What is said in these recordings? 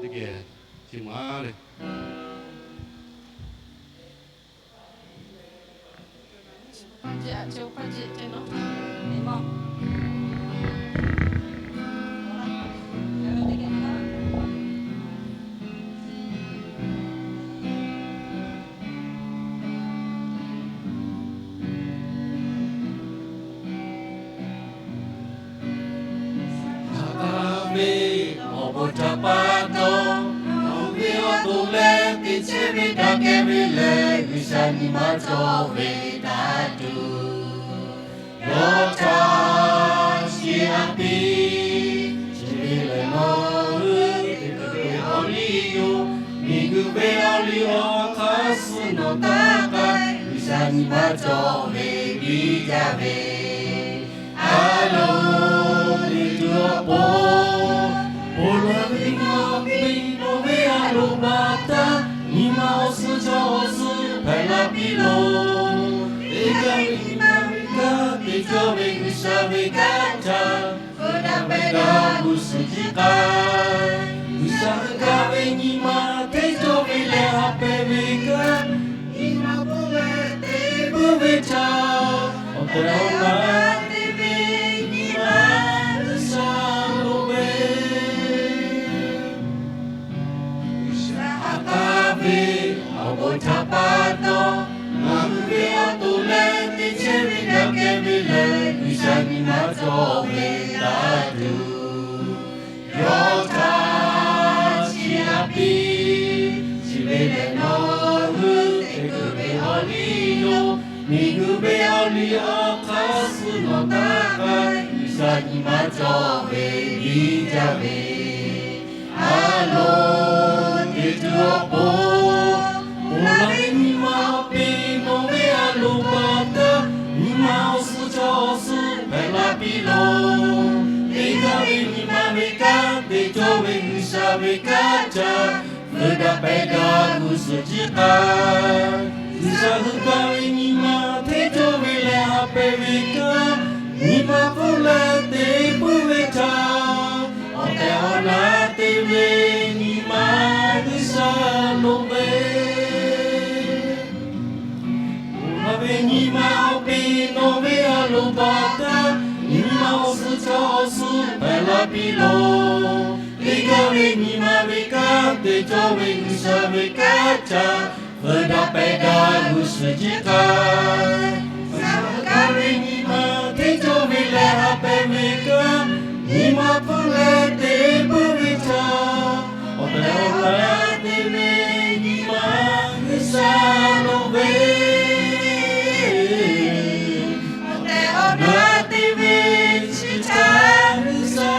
teˇ geh chi ma le. Hk'aˬ hk'e ve awˬ bon htaꞈ pa taw, nawˬ ve awˬ to leh teˇ chehˇ ve daꞈ kehˬ ve lehˬ, G'uiˬsha nyi ma cawˬ ve daꞈ tuˬ, yawˇ htaꞈ chiˇ aꞈ piˇ. Chi ve lehˬ, nawˬ hui teˇ hkui ve awˬ liˇ yoˬ. Miˬguiˬ ve awˬ liˇ awˬ hk'aˇ suh nawˬ taˇ k'ai, G'uiˬsha nyi ma cawˬ ve biˇ jaˇ ve. A loˍ, teˇ tuˬ awˬ pon, ponˬ laˬ ve nyi ma piˇ, nawˬ ve a loˍ baˬ htaˇ, nyi ma awˬ suhˍ chaw awˬ suhˍ hpehꞈ la piˇ loˬ. Teˇ g'aˇ ve nyi ma ve kanˉ te cawˇ ve G'uiˬsha ve kanˉ htaꞈ hpeuꞈ daꞈ pehˬ daꞈ g'uˇ suhˍ jiˇ k'ai. G'uiˬsha hui gaˇ ve nyi ma te cawˇ ve leh haꞈ pehˍ ve kanˉ, nyi ma pfuhˇ leh te puiˉ ve htaꞈ, awˬ tehˬ awˬ na te ve nyi ma G'uiˬsha loˍ ve. G'uiˬsha haꞈ k'aˉ ve awˬ bon htaꞈ pa taw, ngaˬ hui ve awˬ to leh teˇ chehˇ ve daꞈ kehˬ ve lehˬ, G'uiˬsha nyi ma cawˬ ve daꞈ tuˬ, yawˇ htaꞈ chiˇ aꞈ piˇ. Chi ve lehˬ, nawˬ hui teˇ hkui ve awˬ liˇ yoˬ. Miˬguiˬ ve awˬ liˇ awˬ hk'aˇ suh nawˬ taˇ k'ai, G'uiˬsha nyi ma cawˬ ve biˇ jaˇ ve. A loˍ, teˇ tuˬ awˬ pon, ponˬ laˬ ve nyi ma awˬ piˇ, nawˬ ve a loˍ baˬ htaˇ, nyi ma awˬ suhˍ chaw awˬ suhˍ hpehꞈ la piˇ loˬ. Teˇ g'aˇ ve nyi ma ve kanˉ te cawˇ ve G'uiˬsha ve kanˉ htaꞈ hpeuꞈ daꞈ pehˬ daꞈ g'uˇ suhˍ jiˇ k'ai. G'uiˬsha hui gaˇ ve nyi ma te cawˇ ve leh haꞈ pehˍ ve kanˉ, nyi ma pfuhˇ leh te puiˉ ve htaꞈ, awˬ tehˬ awˬ na te ve nyi ma G'uiˬsha loˍ ve. Ponˬ laˬ ve nyi ma awˬ piˇ, nawˬ ve a loˍ baˬ htaˇ, nyi ma awˬ suhˍ chaw awˬ suhˍ hpehꞈ la piˇ loˬ. Teˇ g'aˇ ve nyi ma ve kanˉ te cawˇ ve G'uiˬsha ve kanˉ htaꞈ hpeuꞈ daꞈ pehˬ daꞈ g'uˇ suhˍ jiˇ k'ai. G'uiˬsha hui gaˇ ve nyi ma te cawˇ ve leh haꞈ pehˍ ve kanˉ, nyi ma pfuhˇ leh te puiˉ ve htaꞈ, awˬ tehˬ awˬ na te ve nyi ma G'uiˬsha loˍ ve. Awˬ tehˬ awˬ na te ve chi htaꞈ G'uiˬsha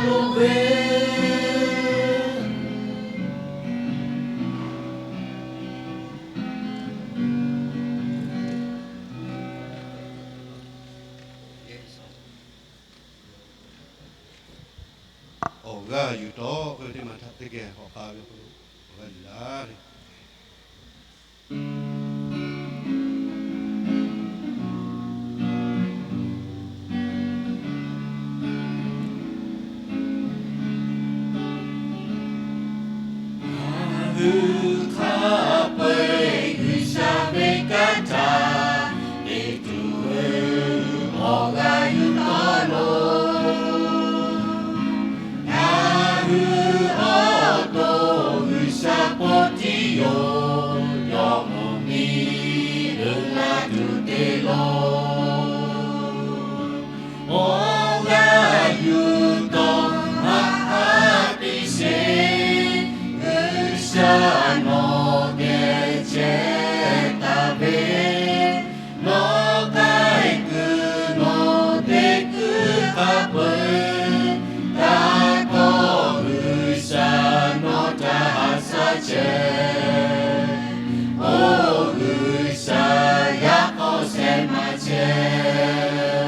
loˍ ve. Awˬ g'aˇ yuˬ tawˆ k'oˆ ve teˇ maˬ htaꞈ teˇ geh hawꞈ k'aˍ ve awˬ g'aˇ yuˬ laˇ le. Ngaˬ hui hk'a peu-eˬ G'uiˬsha ve kanˉ htaꞈ te tuˬ ve awˬ g'aˇ yuˬ tawˆ loˬ. Ngaˬ hui awˬ to G'uiˬsha pon tiˉ yoˬ, yawˇ mvuhˇmiˬ uiˍ la tuˬ te loˬ. Awˬ g'aˇ yuˬ tawˆ haꞈ haˉ piˇ sheˍ, G'uiˬsha nawˬ geh chehˇ taˍ ve, nawˬ k'ai kuiˬ nawˬ teˇ kuiˬ hk'a peu-eˬ, taˇ kawˆ G'uiˬsha nawˬ htaꞈ haꞈ shaˉ chehˇ. Oˇ G'uiˬsha yaꞈ k'aw shehˍ maˇ chehˇ.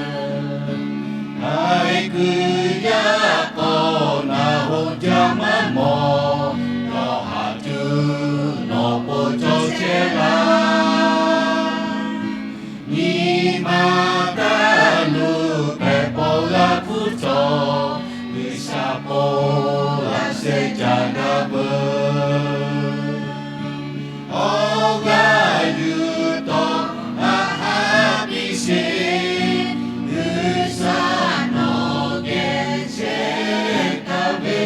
K'ai kuiˬ yaꞈ k'aw naˬ hoꞈ jaˇ maˇ mawˬ, yawˇ haꞈ tuˬ nawˬ po cawˬ chehˇ laˇ. Nyi ma taˇ luˬ hpehꞈ paw g'a hkuˇ cawˬ, G'uiˬsha po laꞈ sheh ca g'a peuˬ. Awˬ g'aˇ yuˬ tawˬ haꞈ haꞈ piˇ sheˍ. G'uiˬsha nawˬ geh chehˇ taˍ ve,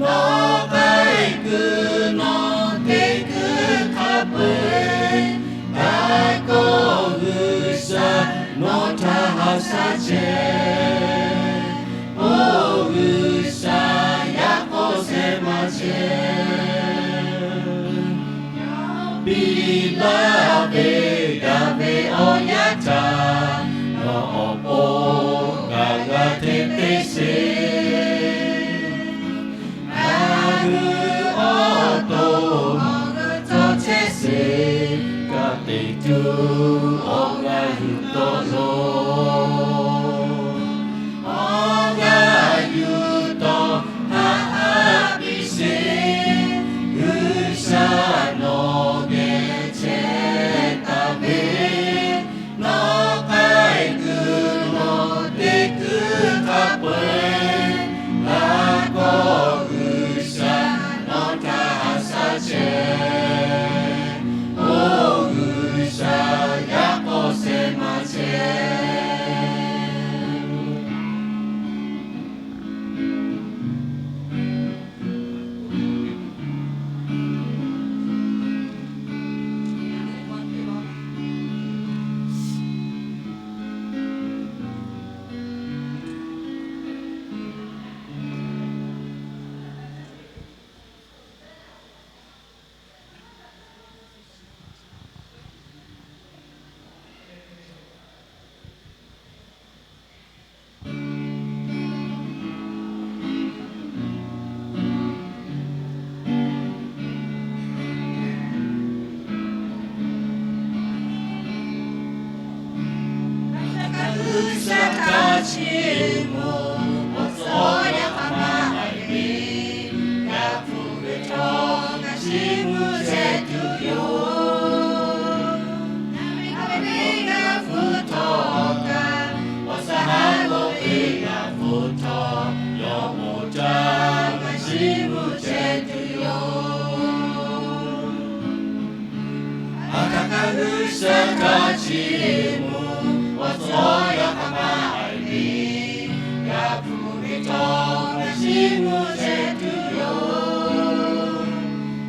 nawˬ k'ai kuiˬ nawˬ teˇ kuiˬ hk'a peu-eˬ, taˇ kawˆ G'uiˬsha nawˬ htaꞈ haꞈ shaˉ chehˇ. Oˇ G'uiˬsha yaꞈ k'aw sheh maˇ chehˇ. Piˇ laˇ ve daꞈ ve awˬ yanˇ htaꞈ nawˬ awˬ pon gaˬ g'a hteˇ teˇ sheˍ. Ngaˬ hui awˬ to awˬ g'euˆ cawˇ chehˇ sheˍ, ka tiꞈ tuˬ awˬ g'aˇ yuˬ tawˆ loˬ. Awˬ g'aˇ yuˬ tawˬ haꞈ haꞈ piˇ sheˍ. G'uiˬsha nawˬ geh chehˇ taˍ ve, nawˬ k'ai kuiˬ nawˬ teˇ kuiˬ hk'a peu-eˬ, taˇ kawˆ G'uiˬsha nawˬ htaꞈ haꞈ shaˉ chehˇ. Oˇ G'uiˬsha yaꞈ k'aw sheh maˇ chehˇ. G'uiˬsha htaꞈ chiˇ mvuh awˬ tcuhˉ awˬ yanˇ hk'aˬ ma haiˬ ve, g'a hpuˇ ve htawˇ ngaˬ chiˇ mvuh chehˇ tuˬ yoˬ. Ngaˬ ve g'a hpuˇ htawˇ kaꞈ, awˬ shaˉ haˉ lo ve g'a hpuˇ htawˇ, yawˇ moˍ htaꞈ ngaˬ chiˇ mvuh chehˇ tuˬ yoˬ. Aˬ htaꞈ kaꞈ G'uiˬsha htaꞈ chiˇ mvuh awˬ tcuhˉ awˬ yanˇ hk'aˬ ma haiˬ ve, g'a hpuˇ ve htawˇ ngaˬ chiˇ mvuh chehˇ tuˬ yoˬ.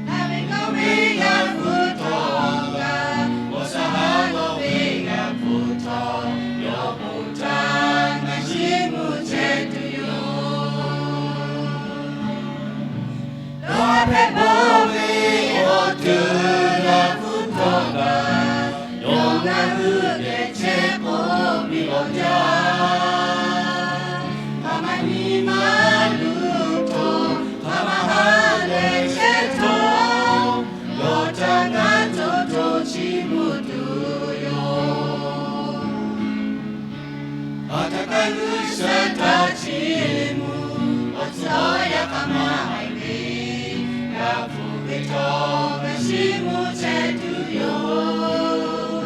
Ngaˬ ve g'a ve g'a hpuˇ htawˇ kaꞈ, awˬ shaˉ haˉ lo ve g'a hpuˇ htawˇ, yawˇ moˍ htaꞈ ngaˬ chiˇ mvuh chehˇ tuˬ yoˬ. Dawˇ hpehꞈ bawˇ ve awˬ ceuˬ g'a hpuˇ htawˇ kaꞈ, yawˇ ngaˬ hui geh chehˇ k'oˆ piˇ lawˬ jaˇ. Hk'aˬ ma nyi ma luˬ htawˇ, hk'aˬ ma ha lehˬ chehˇ htawˇ, yawˇ htaꞈ ngaˬ to to chiˇ mvuh tuˬ yoˬ. Aˬ htaꞈ kaꞈ G'uiˬsha htaꞈ chiˇ mvuh awˬ tcuhˉ awˬ yanˇ hk'aˬ ma haiˬ ve, g'a hpuˇ ve htawˇ ngaˬ chiˇ mvuh chehˇ tuˬ yoˬ.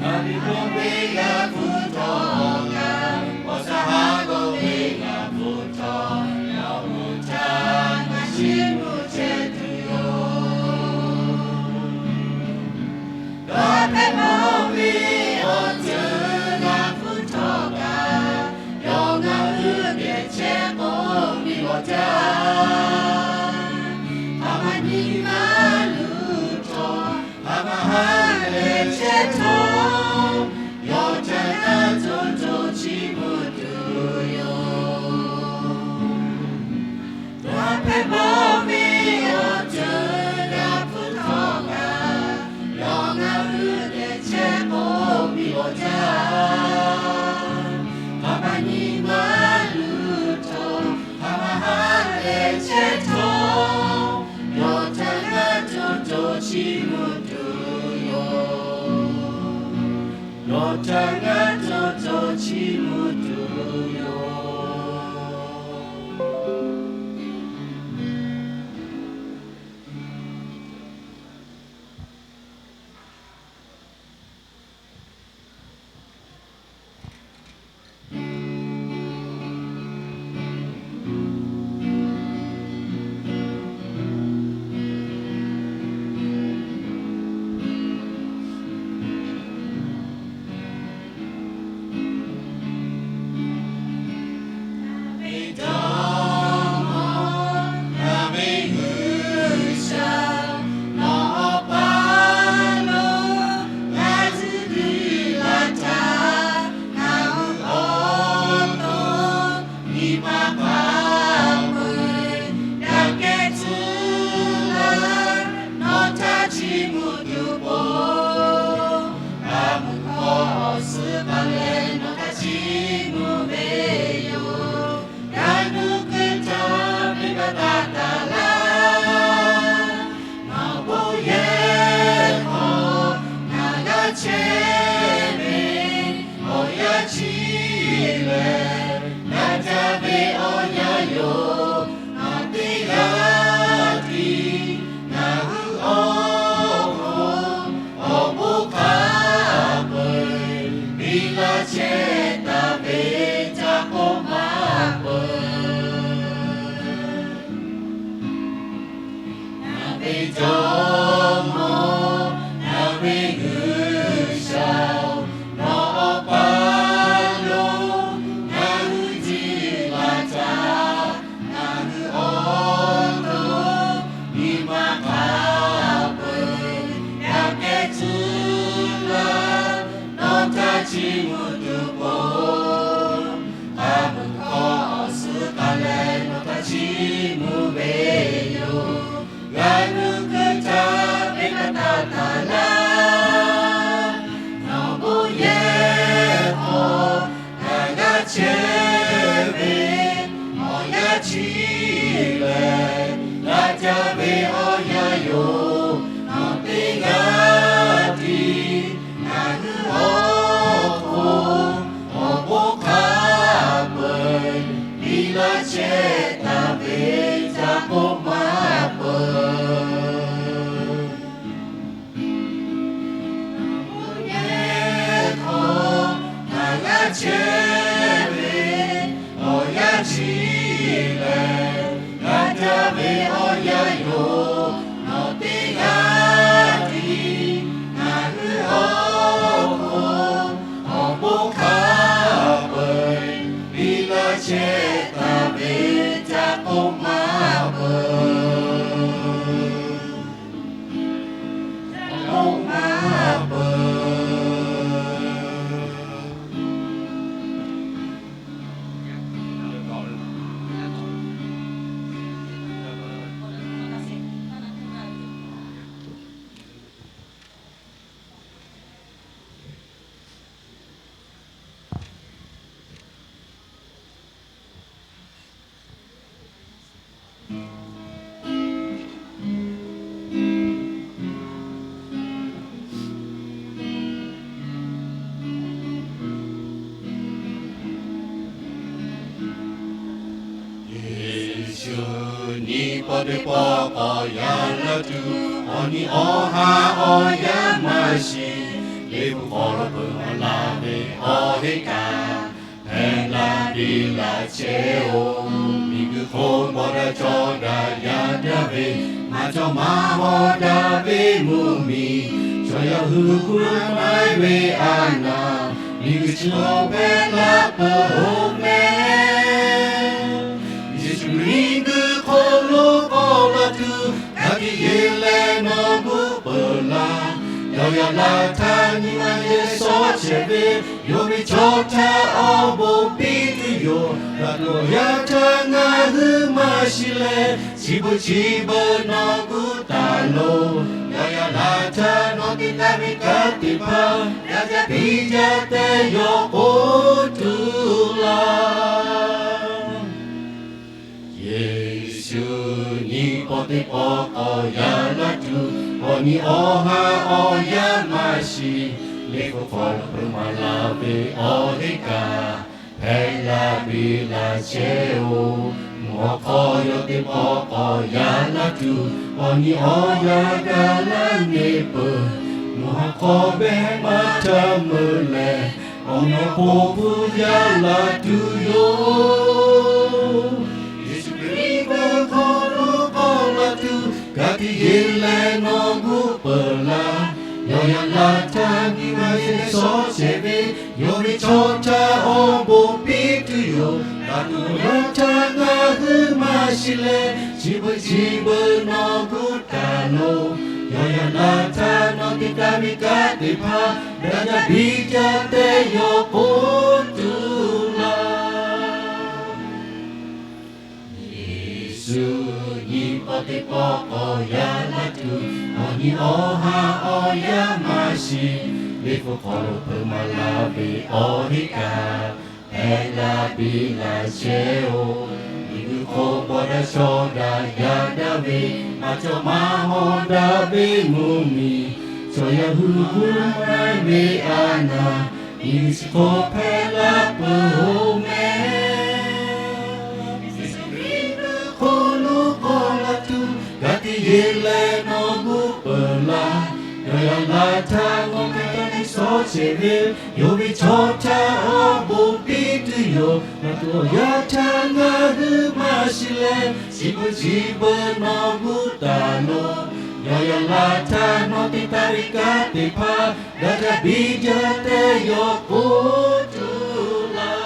Ngaˬ ve g'a ve g'a hpuˇ htawˇ kaꞈ, awˬ shaˉ haˉ lo ve g'a hpuˇ htawˇ, yawˇ moˍ htaꞈ ngaˬ chiˇ mvuh chehˇ tuˬ yoˬ. Dawˇ hpehꞈ bawˇ ve awˬ ceuˬ g'a hpuˇ htawˇ kaꞈ, yawˇ ngaˬ hui geh chehˇ k'oˆ piˇ lawˬ jaˇ. Hk'aˬ ma nyi ma luˬ htawˇ, hk'aˬ ma ha lehˬ chehˇ htawˇ, yawˇ htaꞈ ngaˬ to to chiˇ mvuh tuˬ yoˬ. Dawˇ hpehꞈ bawˇ ve awˬ ceuˬ g'a hpuˇ htawˇ kaꞈ, yawˇ ngaˬ hui geh chehˇ k'oˆ piˇ lawˬ jaˇ. Hk'aˬ ma nyi ma luˬ htawˇ, hk'aˬ ma ha lehˬ chehˇ htawˇ, yawˇ htaꞈ ngaˬ to to chiˇ mvuh tuˬ yoˬ. Yawˇ htaꞈ ngaˬ to to chiˇ mvuh tuˬ yoˬ. yoˬ. Nawˬ teˇ g'aˇ tiˉ ngaˬ hui awˬ hk'aw awˬ bon hk'a peuˬ, biˇ laˇ chehˇ taˍ ve ca k'oˆ maˇ peuˬ. Ngaˬ ve Jawˇmawˇ, ngaˬ ve G'uiˬsha-oˬ, nawˬ awˬ pa lo ngaˬ hui jiˇ laˇ caˇ. Ngaˬ hui awˬ to nyi ma hk'a peuˬ yaꞈ kehˉ tcuh laˇ, nawˬ htaꞈ chiˇ mvuh tuˬ k'o, a muˬ hkawˇ awˬ suhˉ k'ai leh nawˬ htaꞈ chiˇ mvuh ve yoˬ. G'a nuˇ kuiˬ caˇ ve hk'a taˇ taˍ laˇ, nawˬ bon yehˬ hk'aw ngaˬ g'a chehˇ ve awˬ yanˇ chi lehˬ, g'a jaˇ ve awˬ yanˇ yoˬ. Nawˬ teˇ g'aˇ tiˉ ngaˬ hui awˬ hk'aw awˬ bon hk'a peuˬ, biˇ laˇ chehˇ taˍ ve ca k'oˆ maˇ peuˬ. Bon yehˬ hk'aw ngaˬ g'a chehˇ ve awˬ yanˇ chi lehˬ, g'a jaˇ ve awˬ yanˇ yoˬ. Nawˬ teˇ g'aˇ tiˉ ngaˬ hui awˬ hk'aw awˬ bon hk'a peuˬ, biˇ laˇ chehˇ taˍ ve ca k'oˆ maˇ peuˬ. Ca k'oˆ maˇ peuˬ. Yeˍsuˆ nyi paw teˇ pawˆ k'awꞈ yaꞈ la tuˬ, awˬ nyi awˬ ha awˬ yanˇ maˇ shiˍ. Liꞈ hpu hk'aw lo peuˬ maˍ laˇ ve awˬ heˆ kaꞈ, hpehꞈ la piˇ laˇ chehˇ-oˬ. Miˬguiˬ hk'oˆ bawˆ daꞈ cawˬ daꞈ yaꞈ daꞈ ve, maˇ cawˬ maˇ hawˍ daꞈ ve mvuhˇmiˬ, chaw yaˇ hui gu maˇ ve a naˍ, miˬguiˬ chi hk'oˆ hpehꞈ la peuˬ-oˬ mehˍ. Yeˍsuˆ Hkriꞈ miˬguiˬ hk'oˆ lo k'awꞈ la tuˬ, ka tiꞈ yeˬ leh nawˬ gu peuˬ laˇ. Yaꞈ yaꞈ laˇ htaˇ nyi ma yehˬ shawˉ chehˇ ve, yawˇ ve chaw htaꞈ awˬ bon piˇ tuˬ yoˬ. Daꞈ tuˬ awˬ yanˇ htaˇ ngaˬ hui maˇ shiˍ leh, chi beuꞈ chi beuꞈ nawˬ gu taˍ loˬ. Yaꞈ yaꞈ laˇ htaˇ nawˬ te taˍ ve kanˉ teˇ hpaˍ, daꞈ jaˇ piˇ jaˇ tehꞈ yawˇ k'oˆ tuˬ laˇ. Yeˍsuˆ nyi paw teˇ pawˆ k'awꞈ yaꞈ la tuˬ, awˬ nyi awˬ ha awˬ yanˇ maˇ shiˍ. Liꞈ hpu hk'aw lo peuˬ maˍ laˇ ve awˬ heˆ kaꞈ, hpehꞈ la piˇ laˇ chehˇ-oˬ. Mvuhˇ hawˉ hk'aw yawˇ teˇ pawˆ k'awꞈ yaꞈ la tuˬ, awˬ nyi awˬ yanˇ gaˬ laˇ ne peuˬ. Mvuhˇ hawˉ hk'aw behˇ maˇ htaˇ meuˇ leh, awˬ meh awˬ hponˇ hpu yaꞈ la tuˬ yoˬ. Yeˍsuˆ Hkriꞈ miˬguiˬ hk'oˆ lo k'awꞈ la tuˬ, ka tiꞈ yeˬ leh nawˬ gu peuˬ laˇ. Yaꞈ yaꞈ laˇ htaˇ nyi ma yehˬ shawˉ chehˇ ve, yawˇ ve chaw htaꞈ awˬ bon piˇ tuˬ yoˬ. Daꞈ tuˬ awˬ yanˇ htaˇ ngaˬ hui maˇ shiˍ leh, chi beuꞈ chi beuꞈ nawˬ gu taˍ loˬ. Yaꞈ yaꞈ laˇ htaˇ nawˬ te taˍ ve kanˉ teˇ hpaˍ, daꞈ jaˇ piˇ jaˇ tehꞈ yawˇ k'oˆ tuˬ laˇ. Yeˍsuˆ nyi paw teˇ pawˆ k'awꞈ yaꞈ la tuˬ, awˬ nyi awˬ ha awˬ yanˇ maˇ shiˍ. Liꞈ hpu hk'aw lo peuˬ maˍ laˇ ve awˬ heˆ kaꞈ, hpehꞈ la piˇ laˇ chehˇ-oˬ. Miˬguiˬ hk'oˆ bawˆ daꞈ shawˍ daꞈ yaꞈ daꞈ ve, maˇ cawˬ maˇ hawˍ daꞈ ve mvuhˇmiˬ, chaw yaˇ hui gu maˇ ve a naˍ, miˬguiˬ chi hk'oˆ hpehꞈ la peuˬ-oˬ mehˍ. Yeˍsuˆ Hkriꞈ Yeˍ leh nawˬ gu peuˬ laˇ. Yawˇ yaˇ laˇ htaˇ nawˬ te taˇ ve shawˉ shehˍ ve, yawˇ ve chaw htaˇ awˬ bon piˇ tuˬ yoˬ. Ngaˬ tuˬ awˬ yanˇ htaˇ ngaˬ hui maˇ shiˍ leh, chi beuꞈ chi beuꞈ nawˬ gu taˍ loˬ. Yawˇ yaˇ laˇ htaˇ nawˬ te taˇ ve kanˉ teˇ hpaˍ, daꞈ jaˇ biˇ jaˇ tehꞈ yawˇ k'oˆ tuˬ laˇ.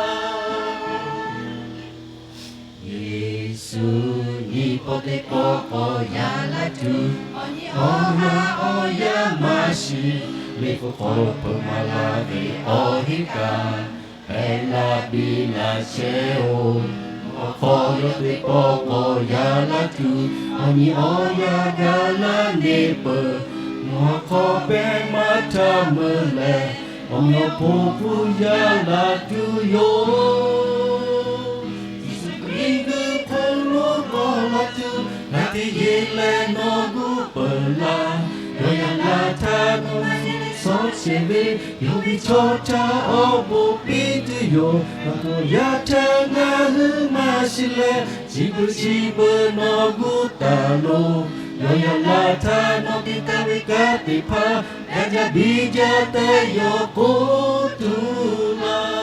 Yeˍsuˆ nyi paw teˇ pawˆ k'awꞈ yaˇ laˇ tuˬ, awˬ nyi awˬ ha awˬ yanˇ maˇ shiˍ. Liꞈ hpu hk'aw lo hpeuꞈ maˍ laˇ ve awˬ heˆ kaꞈ, hpehꞈ la piˇ laˇ chehˇ-oˬ. Awˬ hk'aw yawˇ teˇ pawˆ k'awꞈ yaˇ laˇ tuˬ, awˬ nyi awˬ yanˇ gaˬ laˇ neˇ peuˬ. Nawˬ hk'aw pehˇ maˇ htaˇ meuˇ lehˬ, awˬ nyi awˬ hpon hpu yaˇ laˇ tuˬ yoˬ. Yeˍsuˆ Hkriꞈ gu hk'oˆ lo k'awꞈ laˇ tuˬ, ngaˬ teˇ yeˍ leh nawˬ gu peuˬ laˇ. Yawˇ yaˇ laˇ htaˇ nawˬ shawˉ shehˍ ve, yawˇ ve chaw htaˇ awˬ bon piˇ tuˬ yoˬ. Ngaˬ tuˬ awˬ yanˇ htaˇ ngaˬ hui maˇ shiˍ leh, chi beuꞈ chi beuꞈ nawˬ gu taˍ loˬ. Yawˇ yaˇ laˇ htaˇ nawˬ te taˇ ve kanˉ teˇ hpaˍ, daꞈ jaˇ biˇ jaˇ tehꞈ yawˇ k'oˆ tuˬ laˇ.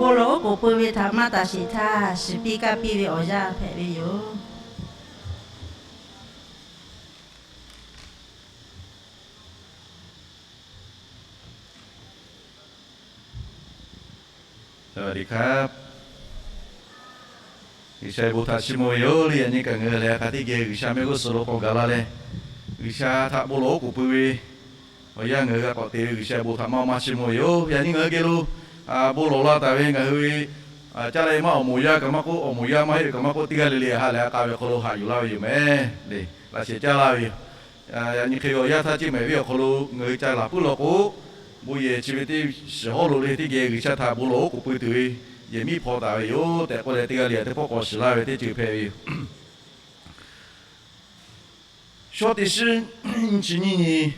Bon lawˬ oˉ k'oˍ pui ve htaꞈ maˇ taˍ sheˍ htaˇ, shiˍ piˇ kaˇ piˇ ve awˬ yanˇ hpehꞈ ve yoˬ. สวัสดีครับ G'uiˬsha ve bon htaꞈ chiˇ mvuh ve yoˬ le. Yaꞈ nyi kaꞈ ngaˬ hui lehˬ hk'aˬ teˇ geh G'uiˬsha mehˆ g'uˇ suhˍ lo k'awꞈ gaˬ la leh, G'uiˬsha htaꞈ bon lawˬ oˉ k'oˍ pui ve awˬ yanˇ ngaˬ hui g'a k'awꞈ te ve G'uiˬsha ve bon htaꞈ maˇ maˇ chiˇ mvuh ve yoˬ. Yaꞈ nyi ngaˬ hui geh lo bon lawˬ la taˍ ve ngaˬ hui ve caˇ laˇ ve maˇ awˬ moˍ yaˇ kaꞈ maˇ k'oˆ, awˬ moˍ yaˇ maˇ heˆ ve kaꞈ maˇ k'oˆ, teˇ g'aˇ le le haꞈ leh a k'a ve awˬ hk'aw lo haꞈ yuˬ laˇ ve yoˬ mehˍ le. Laꞈ shehˍ caˇ laˇ ve yoˬ. Yaꞈ nyi hk'e ve awˬ yanˇ htaˇ ceˇ mehˍ ve awˬ hk'aw lo ngaˬ hui ca laˬ puiˉ law k'o, bon yehˬ chi ve teˇ shiˍ hawˉ lo le teˇ geh G'uiˬsha htaꞈ bon lawˬ oˉ k'oˍ pui tuˬ ve yehˬ miˉ hpaw taˍ ve yoˬ tehꞈ k'oˆ leh, teˇ g'aˇ le le teˇ pawˆ k'awꞈ shiˍ laˇ ve teˇ ceuˬ hpehꞈ ve yoˬ. Shawˉ teˇ shiˉ nyiˇ chi nyiˇ nyi,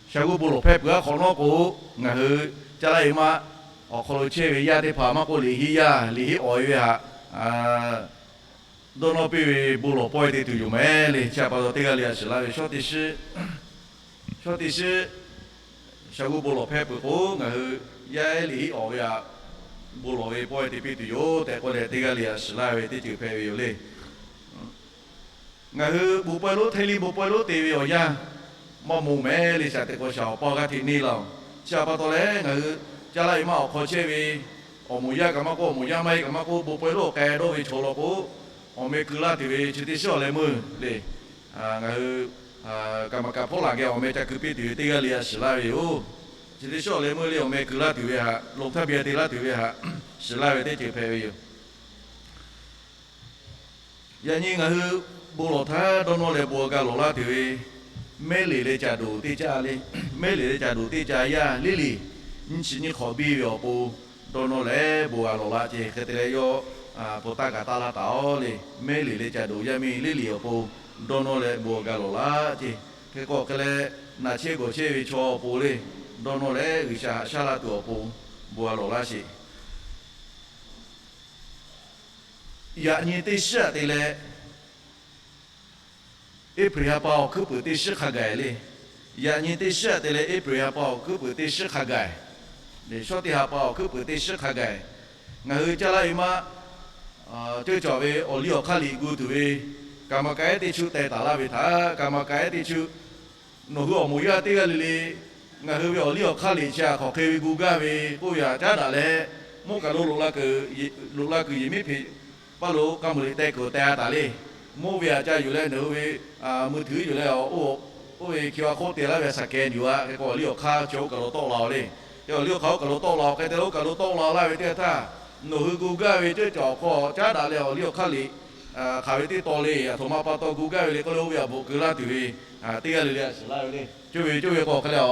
shaˍ g'uˇ bon lawˬ hpehˇ peuˬ aˉ hk'awꞈ nawˉ k'o, ngaˬ hui caˇ laˇ ve maˇ awˬ hk'aw lo chehˇ ve yaˇ teˇ hpaˍ maˇ k'oˆ, liꞈ henˇ yaˇ liꞈ henˇ awˬ e ve htaꞈ dawˇ nawˇ piˇ ve bon lawˬ pawehˇ te tuˬ yoˬ mehˍ le. Chi htaꞈ pa taw teˇ g'aˇ le le a shiˍ laˇ ve shawˉ teˇ shiˉ, shawˉ teˇ shiˉ shaˍ g'uˇ bon lawˬ hpehˇ peuˬ k'o, ngaˬ hui yaˇ liꞈ henˇ awˬ ve htaꞈ bon lawˬ ve pawehˇ te piˇ tuˬ yoˬ tehꞈ k'oˆ leh, teˇ g'aˇ le le a shiˍ laˇ ve teˇ ceuˬ hpehꞈ ve yoˬ le. Ngaˬ hui bon pawehˇ lonˉ hteˇ liˇ bon pawehˇ lonˉ te ve awˬ yanˇ maˇ moˍ mehˍ le. Shaˍ teꞈ k'o shaˍ awˬ paˇ g'aˇ hteꞈ neˇ laˇ-oˬ. Chi htaꞈ pa taw leh, ngaˬ hui caˇ laˇ ve maˇ awˬ hk'aw chehˇ ve awˬ moˍ yaˇ kaꞈ maˇ k'oˆ, awˬ moˍ yaˇ maˇ heˆ kaꞈ maˇ k'oˆ, bon pawehˇ lonˉ awˬ k'ai dawˇ ve chaw law k'o, awˬ meh keu laˇ tuˬ ve chi teˇ shiˉ awˬ leh meuˇ le. Ngaˬ hui kaꞈ maˍ kaꞈ hpawˇ laˬ geh awˬ meh ca keu piˇ tuˬ ve teˇ g'aˇ le le a shiˍ laˇ ve yoˬ. Chi teˇ shawˉ leh meuˇ le awˬ meh kuiˬ laˇ tuˬ ve htaꞈ, loꞈ htaˇ piˇ te laˇ tuˬ ve htaꞈ shiˍ laˇ ve teˇ ceuˬ hpehꞈ ve yoˬ. Yaꞈ nyi ngaˬ hui bon lawˬ htaˇ dawˇ nawˇ leh bon g'a lawˬ laˇ tuˬ ve, mehˉ liꞈ leh caˍ doˍ teˇ caˇ le, mehˉ liꞈ leh caˍ doˍ teˇ caˇ yaˇ liˇ liꞈ nyiˇ chi nyiˇ hk'awꞈ biˇ ve awˬ pon dawˇ nawˇ leh bon g'a lawˬ laˇ ceˇ. Hk'e te leh yawˇ pon taˇ kaꞈ taˇ laˇ taˍ-oˬ le. Mehˉ liꞈ leh caˍ doˍ yaˇ miˇ liˇ liꞈ awˬ pon dawˇ nawˇ leh bon g'a lawˬ laˇ ceˇ. Hk'e k'o hk'e leh naˬ chehˇ gawˬ chehˇ ve chaw awˬ pon le, dawˇ nawˇ leh G'uiˬsha haꞈ shaˉ laˇ tuˬ awˬ pon bon g'a lawˬ laˇ sheˍ. Yaꞈ nyi teˇ shiˉ aꞈ te leh, April ha pa awˬ hkuiˉ puiˍ teˇ shiˉ hk'a gaˬ le. Yaꞈ nyi teˇ shiˉ aꞈ te leh April ha pa awˬ hkuiˉ puiˍ teˇ shiˉ hk'a gaˬ, shawˉ teˇ ha pa awˬ hkuiˉ puiˍ teˇ shiˉ hk'a gaˬ, ngaˬ hui caˇ laˇ ve maˇ ceuˇ cawˬ ve awˬ liˇ awˬ hk'aˇ liꞈ gu tuˬ ve, kaˍ maˍ ka ehˉ teˇ chuˇ teh taˍ laˇ ve htaꞈ, kaˍ maˍ ka ehˉ teˇ chuˇ nawˬ hui awˬ moˍ yaˇ teˇ g'aˇ le le, ngaˬ hui ve awˬ liˇ awˬ hk'aˇ liꞈ chi htaꞈ hk'aˬ hk'e ve gu gaˇ ve k'oˆ ve htaꞈ caˉ daꞈ leh, mvuhˇ kaˬ lo loꞈ la kuiˬ yehˬ miˉ hpeꞈ paˇ lo k'a muiˬ liꞈ teh kuiˬ teh a taˍ le. Mvuhˇ ve htaꞈ ca yuˬ leh nawˬ hui ve mui htuiˍ yuˬ leh, oˇ ve hkiˇ a hk'oˆ te laˇ ve scan yuˬ a hk'e k'o, awˬ liˇ awˬ hk'aˇ chi oˇ kaˬ lo tawˆ la-oˬ le. Oˇ awˬ liˇ awˬ hk'aˇ oˇ kaˬ lo tawˆ la-oˬ. Hk'e te leh oˇ kaˬ lo tawˆ la laˇ ve teˇ g'aˇ htaˇ, nawˬ hui gu gaˇ ve ceuˇ cawˬ awˬ hk'aw caˉ daꞈ leh awˬ liˇ awˬ hk'aˇ liꞈ hk'aˬ ve teˇ taw le, aˬ htoꞈ ma pa taw gu gaˇ ve le k'oˆ leh, oˇ ve aꞈ bvuhꞈ keu laˇ tuˬ ve teˇ g'aˇ le le a shiˍ laˇ ve le. Coˇ ve coˇ ve k'o hk'e leh,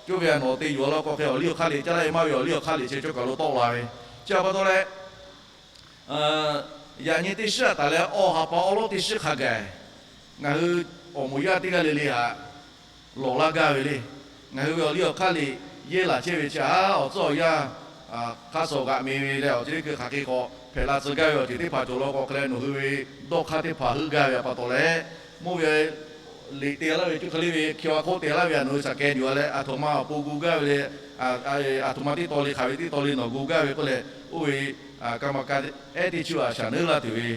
coˇ ve aꞈ nawˬ te yuˬ a law k'o hk'e, awˬ liˇ awˬ hk'aˇ liꞈ caˇ laˇ ve maˇ ve awˬ liˇ awˬ hk'aˇ liꞈ chi cawˇ kaˬ lo tawˆ la ve. Chi a pa taw leh, yaꞈ nyi teˇ shiˉ aꞈ taˍ leh awˬ ha pa awˉ lawˉ teˇ shiˉ hk'a gaˬ, ngaˬ hui awˬ moˍ yaˇ teˇ g'aˇ le le htaꞈ lawˬ laˇ gaˇ ve le. Ngaˬ hui ve awˬ liˇ awˬ hk'aˇ liꞈ yehˇ laˬ chehˇ ve chi a, awˬ tcuhˉ awˬ yanˇ hk'a shuˍ g'aꞈ me ve leh, awˬ ceuˬ teˇ hkui hk'aˬ hk'e k'o hpehꞈ la tcuh gaˇ ve awˬ ceuˬ teˇ hpaˍ cawˬ law k'o hk'e leh, nawˬ hui ve dawˇ hk'aˇ teˇ hpaˍ heuˆ gaˇ ve a pa taw leh, mvuhˇ ve liꞈ te laˇ ve cuˇ hk'e le ve hkiˇ a hk'oˆ te laˇ ve htaꞈ nawˬ hui scan yuˬ a leh, aˬ htoꞈ ma awˬ pon gu gaˇ ve le, aˬ htoꞈ ma teˇ taw le hk'aˬ ve teˇ taw le nawˬ gu gaˇ ve k'oˆ leh, oˇ ve kaˍ maˍ ka ehˉ teˇ chuˇ aꞈ shaˍ neˉ laˇ tuˬ ve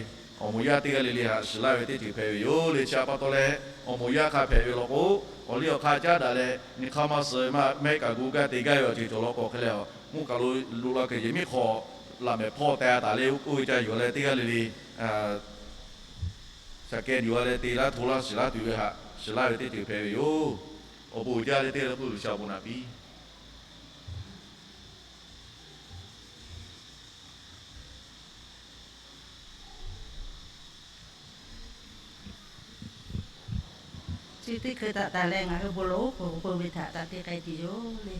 awˬ moˍ yaˇ teˇ g'aˇ le le htaꞈ shiˍ laˇ ve teˇ ceuˬ hpehꞈ ve yoˬ le. Chi a pa taw leh, awˬ moˍ yaˇ hk'a hpehꞈ ve law k'o, awˬ liˇ awˬ hk'aˇ caˉ daꞈ leh nyi hk'aˇ maˇ suh maˇ mehˉ kaꞈ gu gaˇ te gaˇ ve awˬ ceuˬ cawˬ law k'o hk'e leh, mvuhˇ kaˬ lo loꞈ la kuiˬ yehˬ miˉ hk'aw laꞈ mehˍ hpawˇ teh a taˍ leh, oˇ ve ca yuˬ a leh teˇ g'aˇ le le scan yuˬ a leh te laˇ hto laˇ shiˍ laˇ tuˬ ve htaꞈ shiˍ laˇ ve teˇ ceuˬ hpehꞈ ve yoˬ. Awˬ bon uiˍ jaˇ leh teˇ g'aˇ le k'oˆ G'uiˬsha awˬ bon naꞈ piˇ. Chi teˇ hkui htaꞈ taˍ leh ngaˬ hui bon lawˬ oˉ k'oˍ peuˬ ve htaꞈ taꞈ te k'ai tuˬ yoˬ le.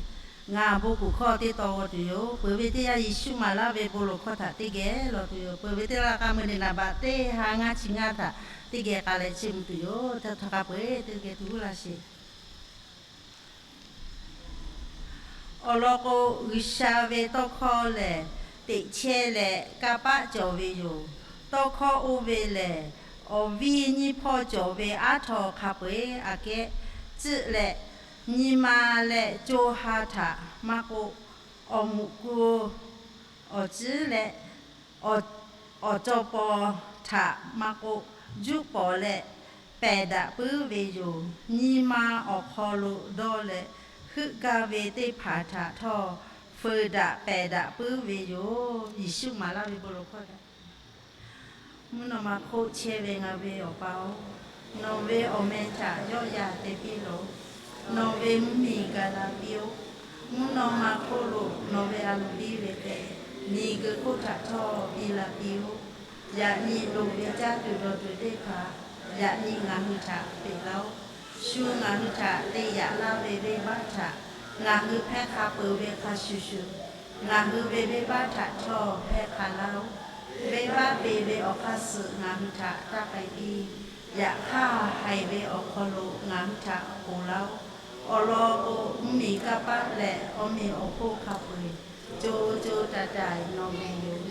Ngaˬ bon kuˬ hkawˇ teˇ taw g'aw tuˬ yoˬ. Peuˬ ve teˇ yanˇ Yeˍsuˆ maˍ laˇ ve bon lawˬ hkawˇ htaꞈ teˇ geh lawˬ tuˬ yoˬ. Peuˬ ve teˇ laˇ k'a mui le naˍ baꞈ teˇ ha ngaˇ chi ngaˇ htaꞈ teˇ geh k'ai leh chiˇ mvuh tuˬ yoˬ. Htaˇ htaˇ k'a peu-eˬ teˇ geh tuˬ huˉ laˇ sheˍ. Awˬ lawn k'o, G'uiˬsha ve tawˇ hkawˇ lehˬ, teꞈ chehˇ leh kanˇ paˆ cawˬ ve yoˬ. Tawˇ hkawˇ oˇ ve lehˬ, awˬ viˇ nyiˇ hpawˇ cawˬ ve aˉ htaw hk'a peu-eˬ aꞈ kehˉ tcuhˆ leh, nyi ma leh co ha htaꞈ maˇ k'oˆ, awˬ muꞈ ku awˬ ciˉ leh awˬ cawˇ paw htaꞈ maˇ k'oˆ, juˆ pawˍ leh pehˬ daꞈ puiˉ ve yoˬ. Nyi ma awˬ hk'aw lo dawˇ leh heuˆ gaˇ ve teˇ hpaˍ htaꞈ htawˇ, feu daꞈ pehˬ daꞈ puiˉ ve yoˬ. Yeˍsuˆ maˍ laˇ ve bon lawˬ hkawˇ htaꞈ Mvuhˇ naw ma hk'oˆ chehˇ ve ngaˬ ve Awˬ pa-oˬ, nawˬ ve awˬ meh htaꞈ yawˆ yan te piˇ lawˬ. Nawˬ ve mvuhˇmiˬ gaˬ la piˇ-oˆ. Mvuhˇ naw ma hk'oˆ lo nawˬ ve a loˍ piˇ ve hk'e, miˬguiˬ hk'oˆ htaꞈ htawˇ piˇ la piˇ-oˆ. Yaꞈ nyi loˍ ve caˇ tuˬ dawˬ tuˬ teˇ hpaˍ yaꞈ nyi ngaˬ hui htaꞈ peꞈ laˇ-oˆ. Shu ngaˬ hui htaꞈ te yaꞈ laˇ ve venˇbaˆ htaꞈ ngaˬ hui hpehˇ hk'a peuˬ ve hk'a shuˍ shuˍ, ngaˬ hui ve venˇbaˆ htaꞈ htawˇ hpehˇ hk'a laˇ-oˆ. Venˇbaˆ te ve awˬ hk'aˇ suh ngaˬ hui htaꞈ taˇ k'ai piˇ. Yaꞈ hk'aˇ, haiˬ ve awˬ hk'aw lo ngaˬ hui htaꞈ ponˬ laˇ-oˆ. Awˬ lawn k'o, mvuhˇmiˬ kanˇ paˆ leh awˬ meꞈ awˬ hponˇ hk'a peu-eˬ co co taiˍ taiˍ nawˬ ve yoˬ.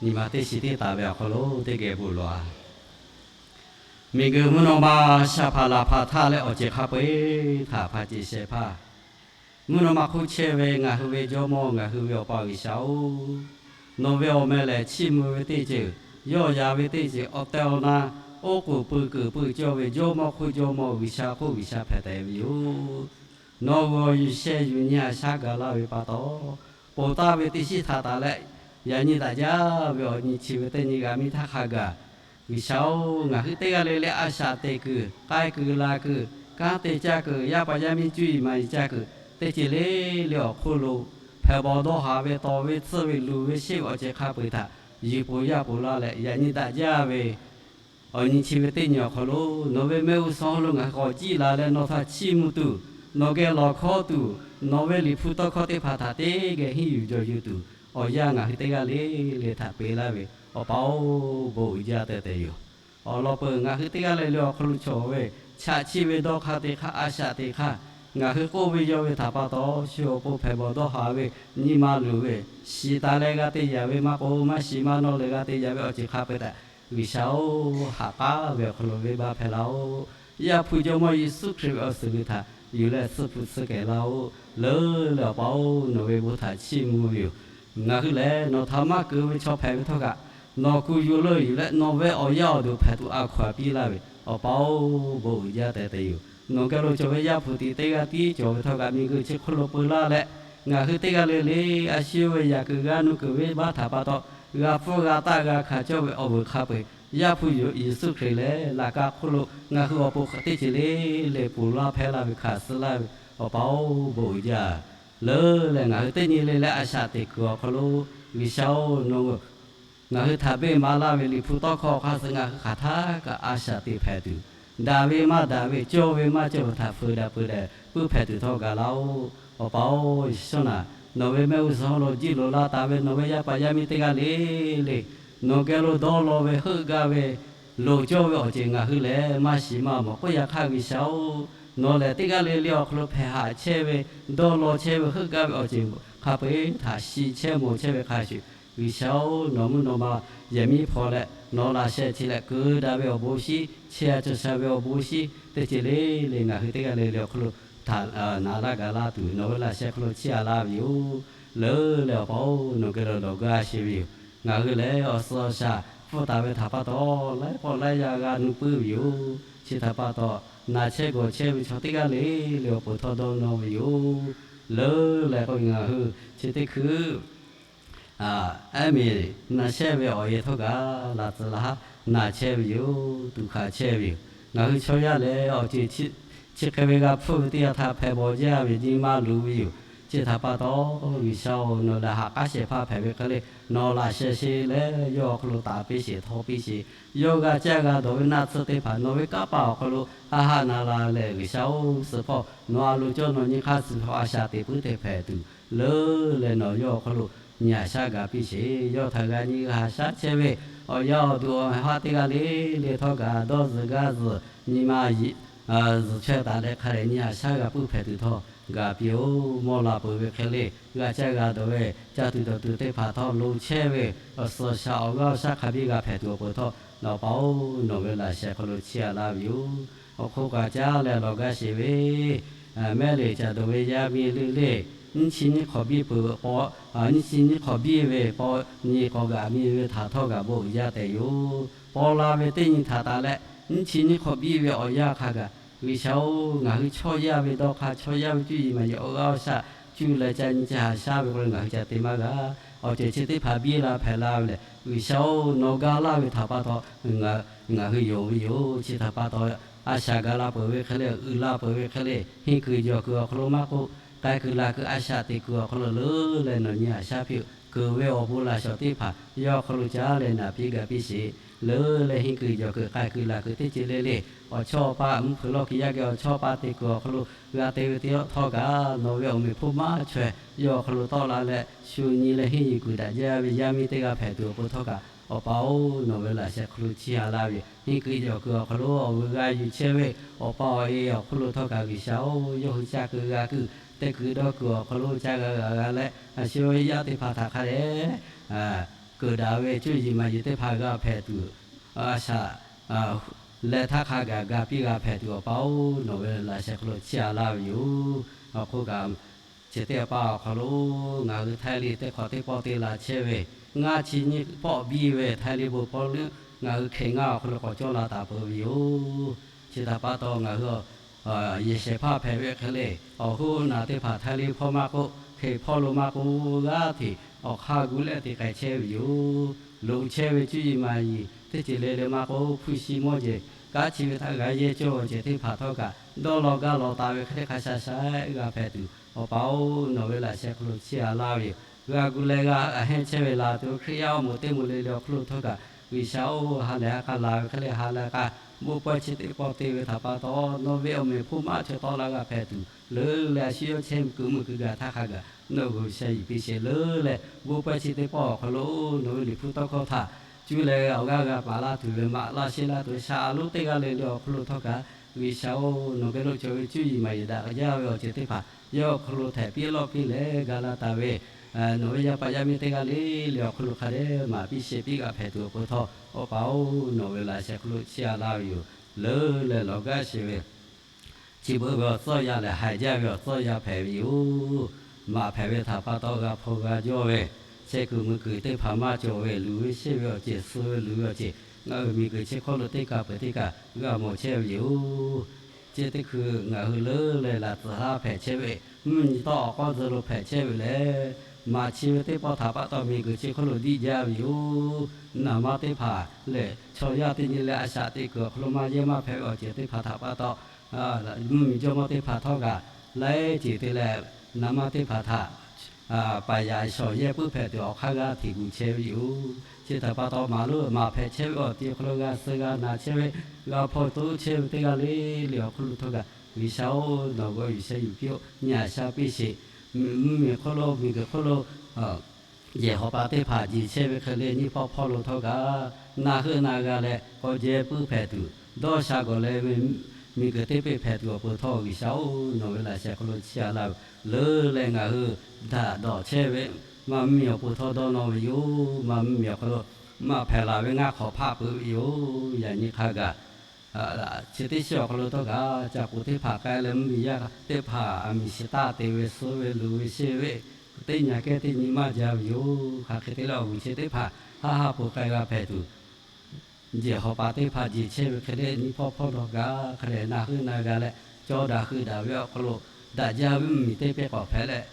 Nyi ma teˇ shiˍ tiˉ taˍ ve awˬ hk'aw lo teˇ geh bon lawˬ-a. Miˬguiˬ mvuhˇ naw ma shaˍ hpaˍ laˬ hpaˍ htaˇ leh awˬ ceuˬ hk'a peu-eˬ htaꞈ hpanˍ ceˬ shehˍ hpaˇ, mvuhˇ naw ma hk'oˆ chehˇ ve ngaˬ hui ve Jawˇmawˇ, ngaˬ hui ve Awˬ pa G'uiˬsha-oˬ, nawˬ ve awˬ meh lehˬ chiˇ mvuh ve teˇ ceuˬ, yawˇ yaꞈ ve teˇ ceuˬ, awˬ tehˬ awˬ na oˉ k'oˍ pui kuiˬ pui cawˇ ve Jawˇmawˇ hk'oˆ Jawˇmawˇ, G'uiˬsha hk'oˆ G'uiˬsha hpehꞈ tehꞈ ve yoˬ. Nawˬ g'awˬ yuˬ sheh yuˬ nyi haꞈ shaˉ gaˬ laˇ ve pa taw, ponˬ taˍ ve teˇ shiˉ htaꞈ taˍ leh, yaꞈ nyi daꞈ jaˇ ve awˬ nyi chi ve teˇ nyi g'a miˇ htaˇ hk'a gaˬ, G'uiˬsha-oˬ, ngaˬ hui teˇ g'aˇ le le a shaꞈ teꞈ kuiˬ, k'ai kuiˬ la kuiˬ, kanˉ te caˇ kuiˬ, yaˇ paˍ yaˇ miˇ cuˇ yiˍ maˍ yiˍ caˇ kuiˬ, teˇ ceuˬ le le awˬ hk'oˆ lo hpehꞈ bawˬ dawˇ haˍ ve, tawˍ ve tsuhˇ ve luˬ ve sheˆ ve awˬ ceuˬ hk'a peu-eˬ htaꞈ yuˬ ponˬ yaˇ ponˬ laˇ leh, yaꞈ nyi daꞈ jaˇ ve awˬ nyi chi ve teˇ nyi awˬ hk'aw lo nawˬ ve mehˆ g'uˇ suhˍ lo ngaˬ hui k'awꞈ jiˆ la leh nawˬ htaꞈ chiˇ mvuh tuˬ, nawˬ geh lawˬ hkawˇ tuˬ, nawˬ ve liꞈ hpu tawˇ hkawˇ teˇ hpaˍ htaꞈ teˇ geh henˇ yuˬ jawˬ yuˬ tuˬ, awˬ yanˇ ngaˬ hui teˇ g'aˇ le le htaꞈ peꞈ laˇ ve, Awˬ pa-oˬ, bon uiˍ jaˇ tehꞈ tehꞈ yoˬ. Awˬ lawn peuˬ ngaˬ hui teˇ g'aˇ le le awˬ hk'aw lo cawˬ ve chaꞈ chiˆ ve dawˇ hk'aˇ teˇ hk'aˇ, a shaꞈ teꞈ hk'aˇ, ngaˬ hui k'oˆ ve yaw ve htaꞈ pa taw, shu awˬ pon hpehꞈ bawˬ dawˇ haˍ ve, nyi ma luˬ ve, shiˍ taˍ leh g'a te yaꞈ ve, maˇ k'o maˇ shiˍ maˇ nawˇ leh g'a te yaꞈ ve awˬ ceuˬ hk'a peu-eˬ htaꞈ G'uiˬsha-oˬ, ha k'aˉ ve awˬ hk'aw lo venˇbaˆ hpehˇ laˇ-oˆ. Yaˇ hpu Jawˇmawˇ Yeˍsuˆ Hkriꞈ ve awˬ suhˍ g'uiˬ htaꞈ yuˬ leh suh hpu tsuhˇ kehˬ laˇ-oˆ. Leuˉ leh Awˬ pa-oˬ, nawˬ ve bon htaꞈ chiˇ mvuh ve yoˬ. Ngaˬ hui lehˬ nawˬ htaꞈ maˇ keunˍ ve chaw hpehꞈ ve htawˇ kaꞈ, nawˬ kuˬ yuˬ leuˆ yuˬ leh nawˬ ve awˬ yaˇ awˬ duˬ hpehꞈ tuˬ a hkaw-anˬ piˇ laˇ ve, Awˬ pa-oˬ, bon uiˍ jaˇ tehꞈ tehꞈ yoˬ. Nawˬ geh lo cawˬ ve Yaˇ hpu tiꞈ teˇ g'aˇ tiˉ cawˬ ve htawˇ kaꞈ, miˬguiˬ chi hk'oˆ lo peu laˇ leh, ngaˬ hui teˇ g'aˇ le le a shu ve yaꞈ kuiˬ g'a nuˇ kuiˬ venˇbaˆ htaꞈ pa taw, g'a pfuhˇ g'a taˆ g'a hkanˍ cawˇ ve awˬ vuiˬ hk'a peu-eˬ, Yaˇ hpu Yeˍsuˆ Hkriꞈ lehˬ laꞈ ka hk'oˆ lo ngaˬ hui awˬ pon hk'aˬ teˇ ceuˬ le le ponˬ laˇ hpehˇ laˇ ve hkanˍ suh laˇ ve, Awˬ pa-oˬ, bon uiˍ jaˇ. Leuˉ leh ngaˬ hui teˇ nyi le leh a shaꞈ teꞈ kuiˬ awˬ hk'aw lo, G'uiˬsha-oˬ, nawˬ ngaˬ hui htaꞈ venˇ maˍ laˇ ve liꞈ hpu tawˇ hkawˇ awˬ hk'aˇ suh ngaˬ hui hk'aˬ htaˇ kaꞈ a shaꞈ teꞈ hpehꞈ tuˬ, daꞈ ve maˇ daꞈ ve, cawˇ ve maˇ cawˇ ve htaꞈ feu daꞈ peu daꞈ puiˉ hpehꞈ tuˬ htawˇ gaˬ laˇ-oˆ. Awˬ pa-oˬ, Yeˍsuˆ naˍ, nawˬ ve mehˆ g'uˇ suhˍ lo jiˇ loꞈ la taˍ ve nawˬ ve yaˇ paˍ yaˇ miˇ teˇ g'aˇ le le, nawˬ geh lo dawˇ law ve heuˆ gaˇ ve loˍ cawˇ ve awˬ ceuˬ ngaˬ hui lehˬ maˇ shiˍ maˇ mawˬ k'oˆ. Yaꞈ hk'aˇ G'uiˬsha-oˬ, nawˬ lehˬ teˇ g'aˇ le le awˬ hk'aw lo hpehꞈ haꞈ chehˇ ve, dawˇ law chehˇ ve heuˆ gaˇ ve awˬ ceuˬ hk'a peu-eˬ htaꞈ shiˍ chehˇ mawˬ chehˇ ve hk'a shuˍ, G'uiˬsha-oˬ, nawˬ mvuhˇ naw ma yehˬ miˉ hpaw leh nawˬ laꞈ sheh chi leh keu daꞈ ve awˬ bon shinˉ, chehˇ a cawˬ sha ve awˬ bon shinˉ teˇ ceuˬ le le ngaˬ hui teˇ g'aˇ le le awˬ hk'aw lo htaꞈ naꞈ laˇ gaˬ laˇ tuˬ, nawˬ ve laꞈ sheh hk'aw lo chiˇ a laˇ ve yoˬ. Leuˉ leh Awˬ pa-oˬ, nawˬ geh lo lawˬ gaˇ sheˍ ve yoˬ. Ngaˬ hui lehˬ awˬ suhˍ awˬ shaˍ pfuhˇ taˍ ve htaꞈ pa taw laiˉ pawˆ laiˉ yaˇ g'a nuˇ puiˉ ve yoˬ. Chi htaꞈ pa taw, naˬ chehˇ gawˬ chehˇ ve chaw teˇ g'aˇ le le awˬ pon htawˇ dawˇ nawˇ ve yoˬ. Leuˉ leh k'o ngaˬ hui chi teˇ hkui ehˉ miˬ naˬ chehˇ ve awˬ yehˬ htawˇ kaꞈ laˬ tcuh laˬ haˉ naˬ chehˇ ve yoˬ. Tuꞈ hkanˍ chehˇ ve yoˬ. Ngaˬ hui chaw yaˇ lehˬ awˬ ceuˬ chi hk'e ve g'a hpfuhˇ ve teˇ yanˇ htaˇ hpehꞈ bawˬ jaˇ ve nyi ma luˬ ve yoˬ. Chi htaꞈ pa taw, G'uiˬsha-oˬ, nawˬ lehˬ ha k'aˉ shehˍ hpaˇ hpehꞈ ve hk'e le, nawˬ laꞈ sheh sheˍ leh yawˇ awˬ hk'aw lo taˍ piˇ sheˍ, htawˇ piˇ sheˍ. Yawˇ g'a caˇ g'a dawˬ ve naˆ tsuhˇ teˇ hpaˍ nawˬ ve kanˉ paˍ awˬ hk'aw lo ha ha naˬ la leh, G'uiˬsha-oˬ, suh hpawˇ nawˬ a loˍ cawˇ nawˬ nyi hk'aˇ suh hpawˇ a shaꞈ teꞈ puiˉ teˇ hpehꞈ tuˬ, leuˉ leh nawˬ yawˇ awˬ hk'aw lo nyi haꞈ shaˉ gaˬ piˇ sheˍ. Yawˇ htaꞈ g'a nyi g'a haꞈ shaˉ chehˇ ve awˬ yaˇ awˬ duˬ awˬ haˆ teˇ g'aˇ le le htawˇ kaꞈ dawˇ zuhˬ gaˇ zuhˬ nyi ma zuhˬ chaweh taˍ leh hk'a dehꞈ nyi haꞈ shaˉ g'a puiˉ hpehꞈ tuˬ htawˇ gaˬ piˇ-oˬ. Mawˇ la peuˬ ve hk'e le, g'a caˇ g'a dawˬ ve caˇ tuˬ dawˬ tuˬ teˇ hpaˍ htawˇ lo chehˇ ve awˬ suhˍ awˬ shaˍ awˬ g'aˇ awˬ shaˉ hk'a biˇ g'a hpehꞈ tuˬ awˬ pon htawˇ, Awˬ pa-oˬ, nawˬ ve laꞈ sheh hk'aw lo chiˇ a laˇ ve yoˬ. Awˬ hk'oˆ kaꞈ caˉ leh lawˬ gaˇ sheˍ ve mehˉ lehˬ caˍ dawˬ ve yaˇ miˇ le le, nyiˇ chi nyiˇ hk'awꞈ biˇ peuˬ paw, nyiˇ chi nyiˇ hk'awꞈ biˇ ve paw nyi k'awꞈ gaˬ miˇ ve htaꞈ htawˇ kaꞈ bon uiˍ jaˇ tehꞈ yoˬ. Paw la ve teˇ nyi htaꞈ taˍ leh nyiˇ chi nyiˇ hk'awꞈ biˇ ve awˬ yanˇ hk'a gaˬ, G'uiˬsha-oˬ, ngaˬ hui chaw yaˇ ve dawˇ hk'aˇ chaw yaˇ ve cuˇ yiˍ maˍ yiˍ awˬ g'aˇ awˬ shaꞈ cuˇ leh ca nyi ca haꞈ shaˉ ve k'o, ngaˬ hui ca te maˇ g'a. Awˬ ceuˬ chi teˇ hpaˍ biˇ la hpehꞈ la ve lehˬ, G'uiˬsha-oˬ, nawˬ ga laˇ ve htaꞈ pa taw ngaˬ hui yonˍ ve yoˬ. Chi htaꞈ pa taw, a shaꞈ ga la peuˬ ve hk'e le, uiˍ la peuˬ ve hk'e le, henˇ kuiˬ jawˬ kuiˬ awˬ hk'aw lo maˇ k'oˆ, k'ai kuiˬ la kuiˬ a shaꞈ teꞈ kuiˬ awˬ hk'aw lo leuˉ leh nawˬ nyi haꞈ shaˉ piˇ-oˬ. Keunˍ ve awˬ bon laꞈ shawnˍ teˇ hpaˍ yawˇ hk'aw lo caˉ leh naˍ piˇ gaˬ piˇ sheˍ. Leuˉ leh henˇ kuiˬ jawˬ kuiˬ k'ai kuiˬ la kuiˬ teˇ ceuˬ le le, awˬ chawˇ awˬ paˇ mvuhˇ hpeuꞈ lawˇ kiˬ yaˇ geh awˬ chawˇ paˇ te kuiˬ awˬ hk'aw lo g'a te ve teˇ yanˇ htawˇ kaꞈ, nawˬ ve awˬ meꞈ hponˇ maˇ chaweh yawˇ awˬ hk'aw lo tawˆ la leh shu nyi leh henˇ yuˬ kuiˬ daꞈ jaˇ ve yaˇ miˇ teˇ g'aˇ hpehꞈ tuˬ awˬ pon htawˇ kaꞈ, Awˬ pa-oˬ, nawˬ ve laꞈ sheh hk'aw lo chiˇ a laˇ ve yoˬ. Henˇ kuiˬ jawˬ kuiˬ awˬ hk'aw lo awˬ vuiˬ g'a yuˬ chehˇ ve awˬ pa awˬ e awˬ hk'oˆ lo htawˇ kaꞈ, G'uiˬsha-oˬ, yawˇ hui caˇ kuiˬ g'a kuiˬ, teˇ kuiˬ dawˇ kuiˬ awˬ hk'aw lo caˇ g'a g'a g'a leh, a shu ve yaˇ teˇ hpaˍ htaꞈ hk'a dehꞈ keunˍ daꞈ ve cuˇ yiˍ maˍ yiˍ teˇ hpaˍ g'a hpehꞈ tuˬ, a shaꞈ leh htaˇ hk'a gaˬ ga piˇ g'a hpehꞈ tuˬ, Awˬ pa-oˬ, nawˬ ve laꞈ sheh hk'aw lo chiˇ a laˇ ve yoˬ. Awˬ hk'oˆ kaꞈ, chi teˇ hpaˍ awˬ hk'aw lo ngaˬ hui Htaiˇ liˇ teˇ hk'awꞈ teˇ pawˆ te la chehˇ ve, ngaˇ chi nyiˇ pawˆ biˇ ve Htaiˇ liˇ bon hpawˇ leuˉ ngaˬ hui hk'e ngaˇ awˬ hk'aw lo k'awꞈ cawˇ la taˍ peuˬ ve yoˬ. Chi htaꞈ pa taw ngaˬ hui yehˬ shehˍ hpaˇ hpehꞈ ve hk'e le, awˬ hoˉ naˬ teˇ hpaˍ Htaiˇ liˇ hpawˇ maˇ k'oˆ, hk'e hpawˇ lo maˇ k'oˆ, g'aˇ hteꞈ awˬ hk'aˇ gu leh te k'ai chehˇ ve yoˬ. Loꞈ chehˇ ve cuˇ yiˍ maˍ yiˍ teˇ ceuˬ le le maˇ k'oˆ, hpu shi mawˇ jeˬ kanˉ chi ve htaꞈ g'a yehˇ cawˇ ve ceuˬ teˇ hpaˍ htawˇ kaꞈ, dawˇ law gaˇ law taˍ ve hk'e le hk'a sha sha g'a hpehꞈ tuˬ, Awˬ pa-oˬ, nawˬ ve laꞈ sheh hk'aw lo chiˇ a laˇ ve yoˬ. G'a gu leh g'a hehnˇ chehˇ ve la tuˬ Hkriꞈ yaˇ awˬ moˍ teˇ moˍ le le awˬ hk'aw lo htawˇ kaꞈ, G'uiˬsha-oˬ, ha lehˬ ha k'a la ve hk'e le ha lehˬ k'a, bon pawehˇ chi teˇ pawˆ te ve htaꞈ pa taw, nawˬ ve awˬ meh hpawˇ maˇ chaweh tawˆ la g'a hpehꞈ tuˬ, leuˉ leh a shu yawˇ chehˇ kuiˬ mui kuiˬ gaˬ htaˇ hk'a gaˬ nawˬ gu sha yuˬ piˇ sheˍ. Leuˉ leh bon pawehˇ chi teˇ pawˆ awˬ hk'aw lo nawˬ ve liꞈ hpu tawˇ hkawˇ htaꞈ cuˇ leh awˬ g'aˇ g'a paˍ laˇ tuˬ ve maꞈ laˇ sheˉ laˇ tuˬ shaˍ a lonˉ teˇ g'aˇ le le awˬ hk'aw lo htawˇ kaꞈ, G'uiˬsha-oˬ, nawˬ ve lo cawˬ ve cuˇ yiˍ maˍ yiˍ daꞈ jaˇ ve awˬ ceuˬ teˇ hpaˍ yawˇ awˬ hk'aw lo htehꞈ piˇ lawˇ piˇ leh ga laˇ taˍ ve, nawˬ ve yaˇ paˍ yaˇ miˇ teˇ g'aˇ le le awˬ hk'aw lo hk'a dehꞈ maˍ piˇ shehˍ piˇ g'a hpehꞈ tuˬ awˬ pon htawˇ, Awˬ pa-oˬ, nawˬ ve laꞈ sheh hk'aw lo chiˇ a laˇ ve yoˬ. Leuˉ leh lawˬ gaˇ sheˍ ve, chi beuꞈ ve awˬ tcuhˇ yaˇ lehˬ haiˬ jaˇ ve awˬ tcuhˇ yaˇ hpehꞈ ve yoˬ. Maꞈ hpehꞈ ve htaꞈ pa taw g'a hpaw g'a jawˇ ve, chehˇ kuiˬ mui kuiˬ teˇ hpaˍ maˇ cawˬ ve, luˬ ve sheˆ ve awˬ ceuˬ, suh ve luˬ ve awˬ ceuˬ, ngaˬ hui miˬguiˬ chi hk'oˆ lo teˇ kaˬ peuˬ teˇ kaˬ g'a mawˬ chehˇ ve yoˬ. Chi teˇ hkui ngaˬ hui leuˉ leh laꞈ tcuhˍ haˉ hpehꞈ chehˇ ve, mvuhˇ nyi tawˆ awˬ k'awˇ tcuh lo hpehꞈ chehˇ ve lehˬ, maꞈ chi ve teˇ pawˆ htaꞈ pa taw miˬguiˬ chi hk'oˆ lo diˇ jaˇ ve yoˬ. Naˍ manˇ teˇ hpaˍ lehˬ, chaw yaˇ teˇ nyi leh a shaꞈ teꞈ kuiˬ awˬ hk'aw lo maˇ yehˇ maˇ hpehꞈ ve awˬ ceuˬ teˇ hpaˍ htaꞈ pa taw, mvuhˇ miˬ jawˇmawˇ teˇ hpaˍ htawˇ kaꞈ laiˉ ceuˬ te leh, naˍ manˇ teˇ hpaˍ htaꞈ paˍ yaꞈ shawˍ yehˇ puiˉ hpehꞈ tuˬ awˬ hk'aˇ g'aˇ hteꞈ gu chehˇ ve yoˬ. Chi htaꞈ pa taw maˍ lo maꞈ hpehꞈ chehˇ ve awˬ ti awˬ hk'aw lo g'a suh g'a na chehˇ ve, g'a hpaw toˆ chehˇ ve teˇ g'aˇ le le awˬ hk'oˆ lo htawˇ kaꞈ, G'uiˬsha-oˬ, nawˬ g'aw yuˬ sheh yuˬ piˇ-oˆ, nyi a shaˉ piˇ sheˍ. Mvuhˇ miˬ hk'oˆ lo, miˬguiˬ hk'oˆ lo yehˬ hawˍ paˍ teˇ hpaˍ jeˬ chehˇ ve hk'e le nyiˇ hpawˇ hpawˇ lo htawˇ kaꞈ, na heuˆ na g'a leh k'aw jehˇ puiˉ hpehꞈ tuˬ, dawˇ sha gawˬ leh ve miˬguiˬ teˇ peˇ hpehꞈ tuˬ awˬ pon htawˇ, G'uiˬsha-oˬ, nawˬ ve laꞈ sheh hk'aw lo chiˇ a laˇ ve, leuˉ leh ngaˬ hui htaꞈ dawˬ chehˇ ve, maˇ mvuhˇ miˬ awˬ pon htawˇ dawˇ nawˇ ve yoˬ. Maˇ mvuhˇ miˬ awˬ hk'aw lo maꞈ hpehꞈ la ve ngaˇ hk'awꞈ hpaˆ peuˬ ve yoˬ. Yaꞈ nyi hk'a gaˬ chi teˇ shiˉ awˬ hk'aw lo htawˇ kaꞈ, ca k'oˍ teˇ hpaˍ k'ai leh mvuhˇ miˬ yaˇ teˇ hpaˍ a miˍ shiˍ taˇ te ve, suh ve, luˬ ve, sheˆ ve, teˇ nyi kehˉ teˇ nyi maˇ jaˇ ve yoˬ. Hk'aˬ hk'e te leh awˬ g'uˬ chi teˇ hpaˍ haˉ haˉ po k'ai g'a hpehꞈ tuˬ, yehˬ hawˍ paˍ teˇ hpaˍ jeˬ chehˇ ve hk'e le nyiˇ hpawˇ hpawˇ lo kaꞈ hk'a dehꞈ na heuˆ na g'a leh, cawˇ daꞈ heuˆ daꞈ ve awˬ hk'aw lo daꞈ jaˇ ve mvuhˇ miˬ teˇ peˇ k'awꞈ hpehꞈ leh,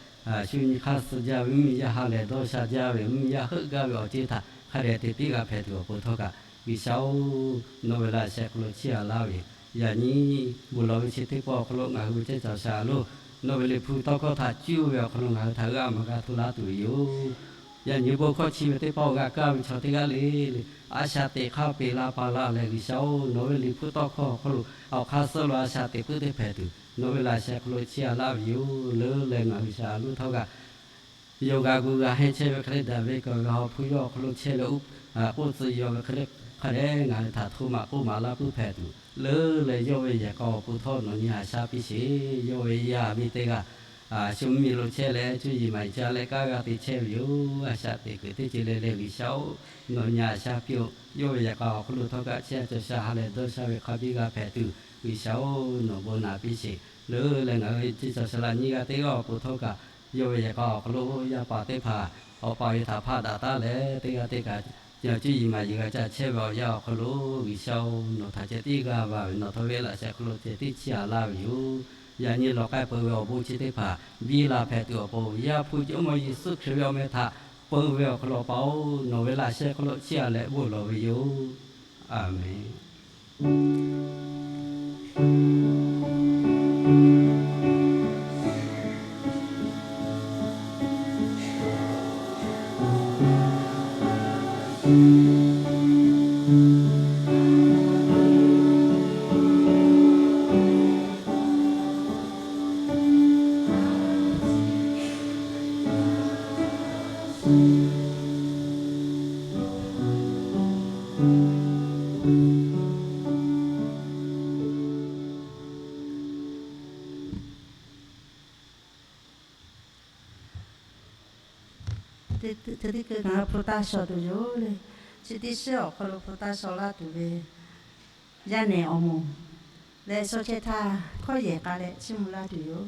shu nyi hk'aˇ suh jaˇ ve mvuhˇ miˬ yaˇ ha lehˬ dawˇ sha jaˇ ve mvuhˇ miˬ yaˇ heuˆ gaˇ ve awˬ ceuˬ htaꞈ hk'a dehꞈ te piˇ g'a hpehꞈ tuˬ awˬ pon htawˇ kaꞈ, G'uiˬsha-oˬ, nawˬ ve laꞈ sheh hk'aw lo chiˇ a laˇ ve yoˬ. Yaꞈ nyi bon lawˬ ve chi teˇ pawˆ awˬ hk'aw lo ngaˬ hui ve ceˇ caˬ shaˍ lo nawˬ ve liꞈ hpu tawˇ hkawˇ htaꞈ cuˇ ve awˬ hk'aw lo ngaˬ hui htaꞈ g'a maˍ g'a hto laˇ tuˬ ve yoˬ. Yaꞈ nyi bon hkawˇ chi ve teˇ pawˆ g'a kaˇ ve chaw teˇ g'aˇ le le, a shaꞈ teꞈ hk'aˇ peꞈ la pa la leh, G'uiˬsha-oˬ, nawˬ ve liꞈ hpu tawˇ hkawˇ awˬ hk'aw lo awˬ hk'aˇ suh lo a shaꞈ teꞈ puiˉ teˇ hpehꞈ tuˬ, nawˬ ve laꞈ sheh hk'aw lo chiˇ a laˇ ve yoˬ. Leuˉ leh ngaˬ hui shaˍ lo htawˇ kaꞈ, yawˇ g'a gu g'a hehnˇ chehˇ ve hk'e le daꞈ ve kaꞈ g'a haw hpu yawˇ awˬ hk'aw lo chehˇ leh uˉ k'oˆ tcuh yaw ve hk'e le, hk'a dehꞈ ngaˬ hui htaꞈ hto maꞈ k'oˆ maˍ laˇ puiˉ hpehꞈ tuˬ, leuˉ leh yawˇ ve yehˬ k'a awˬ pon htawˇ nawˬ nyi a shaˉ piˇ sheˍ. Yawˇ ve yaˇ miˇ teˇ g'aˇ shu mvuhˇ miˬ lo chehˇ leh cuˇ yiˍ maˍ yiˍ ca leh kanˉ g'aˇ te chehˇ ve yoˬ. A shaꞈ teꞈ kuiˬ teˇ ceuˬ le le G'uiˬsha-oˬ, nawˬ nyi a shaˉ piˇ-oˆ. Yawˇ ve yehˬ k'a awˬ hk'aw lo htawˇ kaꞈ chiˇ a cawˬ sha ha lehˬ dawˇ sha ve hk'a biˇ g'a hpehꞈ tuˬ, G'uiˬsha-oˬ, nawˬ bon naꞈ piˇ sheˍ. Leuˉ leh ngaˬ hui ceˇ caˬ shaˍ laꞈ nyiˇ g'aˇ teˇ g'aˇ awˬ pon htawˇ kaꞈ, yawˇ ve yehˬ k'a awˬ hk'aw lo yaˇ paˍ teˇ hpaˍ awˬ pa ve htaꞈ hpaˆ daꞈ taˉ leh teˇ g'aˇ teˇ kaꞈ cuˇ yiˍ maˍ yiˍ g'a ca chehˇ ve awˬ yanˇ awˬ hk'aw lo, G'uiˬsha-oˬ, nawˬ htaꞈ ceh tiˉ g'a vaˬ ve nawˬ htawˇ ve laꞈ sheh hk'aw lo ceh tiˉ chiˇ a laˇ ve yoˬ. Yaꞈ nyi lawˬ k'ai peuˬ ve awˬ bon chi teˇ hpaˍ biˇ la hpehꞈ tuˬ awˬ pon, Yaˇ hpu Jawˇmawˇ Yeˍsuˆ Hkriꞈ ve awˬ meh htaꞈ peu ve awˬ hk'aw lo Awˬ pa-oˬ, nawˬ ve laꞈ sheh hk'aw lo chiˇ a leh bon lawˬ ve yoˬ. A menˬ. teˇ hkui ngaˬ hui hpu taˇ shawˍ tuˬ yoˬ le. Chi teˇ shiˉ awˬ hk'aw lo hpu taˇ shawˍ laˇ tuˬ ve yaˇ nehˬ awˬ moˍ leh shaw chehˇ htaˇ hkawˇ yehˬ k'a leh chiˇ mvuh laˇ tuˬ yoˬ.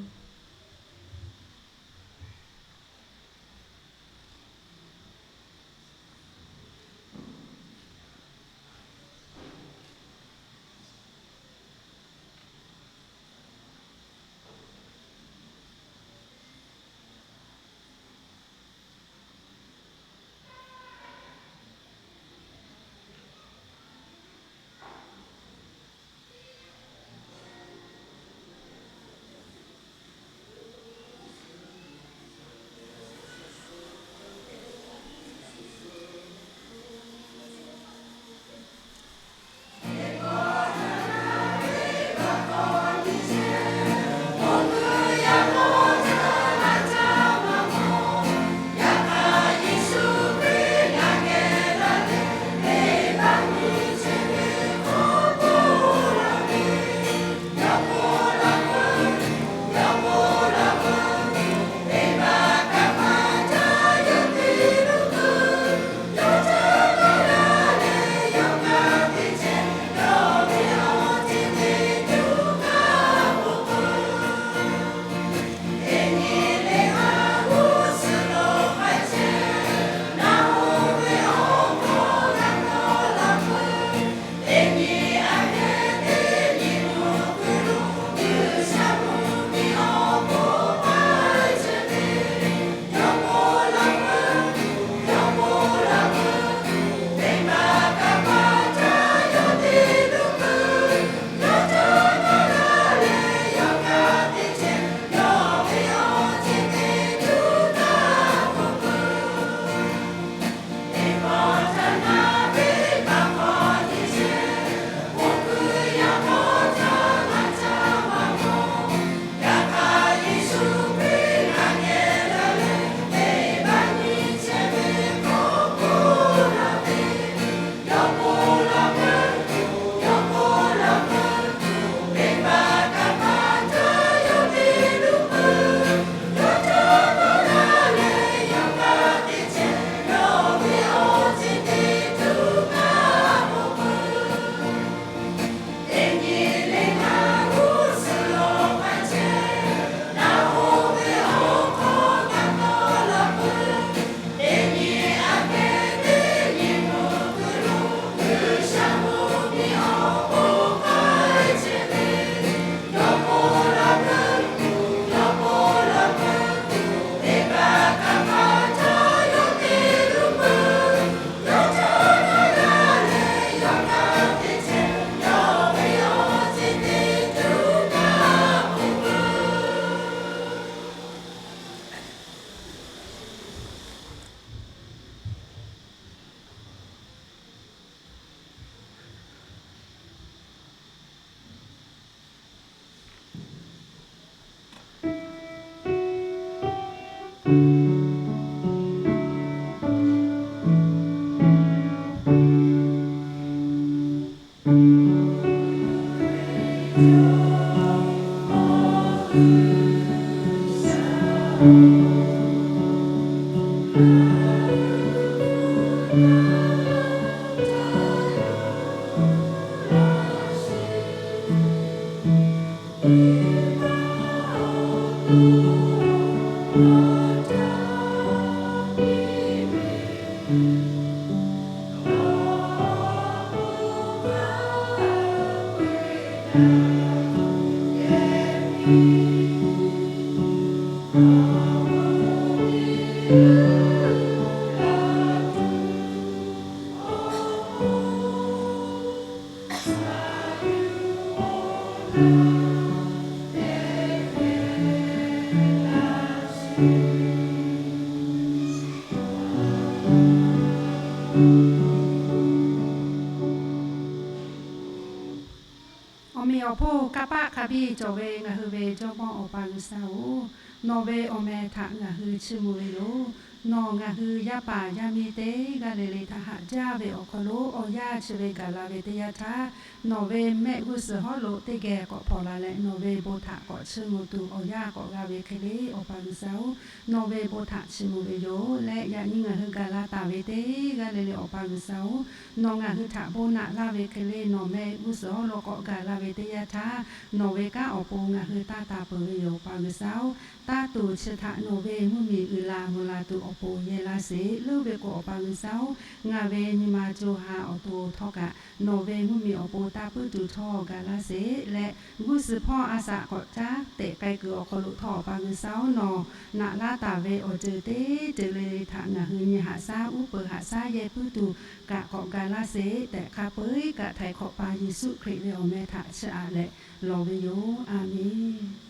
Awˬ meꞈ awˬ hponˇ kanˇ paˆ hk'a biˇ cawˬ ve ngaˬ hui ve Jawˇmawˇ Awˬ pa G'uiˬsha-oˬ, nawˬ ve awˬ meh htaꞈ ngaˬ hui chiˇ mvuh ve yoˬ. Nawˬ ngaˬ hui yaˇ paˍ yaˇ miˇ teˇ g'aˇ le le htaꞈ haꞈ jaˇ ve awˬ hk'aw lo awˬ yanˇ chi ve gaˬ la ve teˇ yanˇ htaˇ, nawˬ ve mehˆ g'uˇ suhˍ hawˉ lo teˇ geh k'awꞈ hpawnˬ la leh, nawˬ ve bon htaꞈ k'awꞈ chiˇ mvuh tuˬ awˬ yanˇ k'awꞈ g'a ve hk'e le, Awˬ pa G'uiˬsha-oˬ, nawˬ ve bon htaꞈ chiˇ mvuh ve yoˬ. Leh yaꞈ nyi ngaˬ hui gaˬ la taˍ ve teˇ g'aˇ le le Awˬ pa G'uiˬsha-oˬ, nawˬ ngaˬ hui htaꞈ bon naꞈ laˇ ve hk'e le, nawˬ mehˆ g'uˇ suhˍ hawˉ lo k'awꞈ gaˬ la ve teˇ yanˇ htaˇ, nawˬ ve kanˉ awˬ pon ngaˬ hui taˇ taˍ peuˬ ve yoˬ, Awˬ pa G'uiˬsha-oˬ. Taˇ tuˬ chi htaꞈ nawˬ ve mvuhˇmiˬ uiˍ la mvuh la tuˬ awˬ pon yehˇ laˇ sheˍ. Leuˉ ve k'o, Awˬ pa G'uiˬsha-oˬ, ngaˬ ve nyi ma co ha awˬ to htawˇ kaꞈ nawˬ ve mvuhˇmiˬ awˬ pon taˇ puiˉ tuˬ htawˇ gaˬ laˇ sheˍ. Leh g'uˇ suhˍ hpawˇ a shaꞈ k'awꞈ caˉ tehꞈ k'ai kuiˬ awˬ hk'aw lo htawˇ, Awˬ pa G'uiˬsha-oˬ, nawˬ naꞈ laˇ taˍ ve awˬ ceuˬ teˇ ceuˬ le le htaꞈ ngaˬ hui nyi haꞈ shaˉ uˉ peunˍ haꞈ shaˉ yehˇ puiˉ tuˬ kaꞈ k'awꞈ gaˬ laˇ sheˍ tehꞈ, hk'a peu-eˬ kaꞈ Htaiˍ hk'awꞈ pa Yeˍsuˆ Hkriꞈ ve awˬ meh htaꞈ chiˇ aꞈ leh lawˬ ve yoˬ. A menˬ.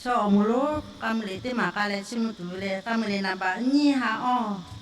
Chaw awˬ moˍ lonˉ k'a mui le teˇ maˬ k'a leh chiˇ mvuh tuˬ ve le, k'a mui le naˍ baꞈ nyiˇ ha awˇ.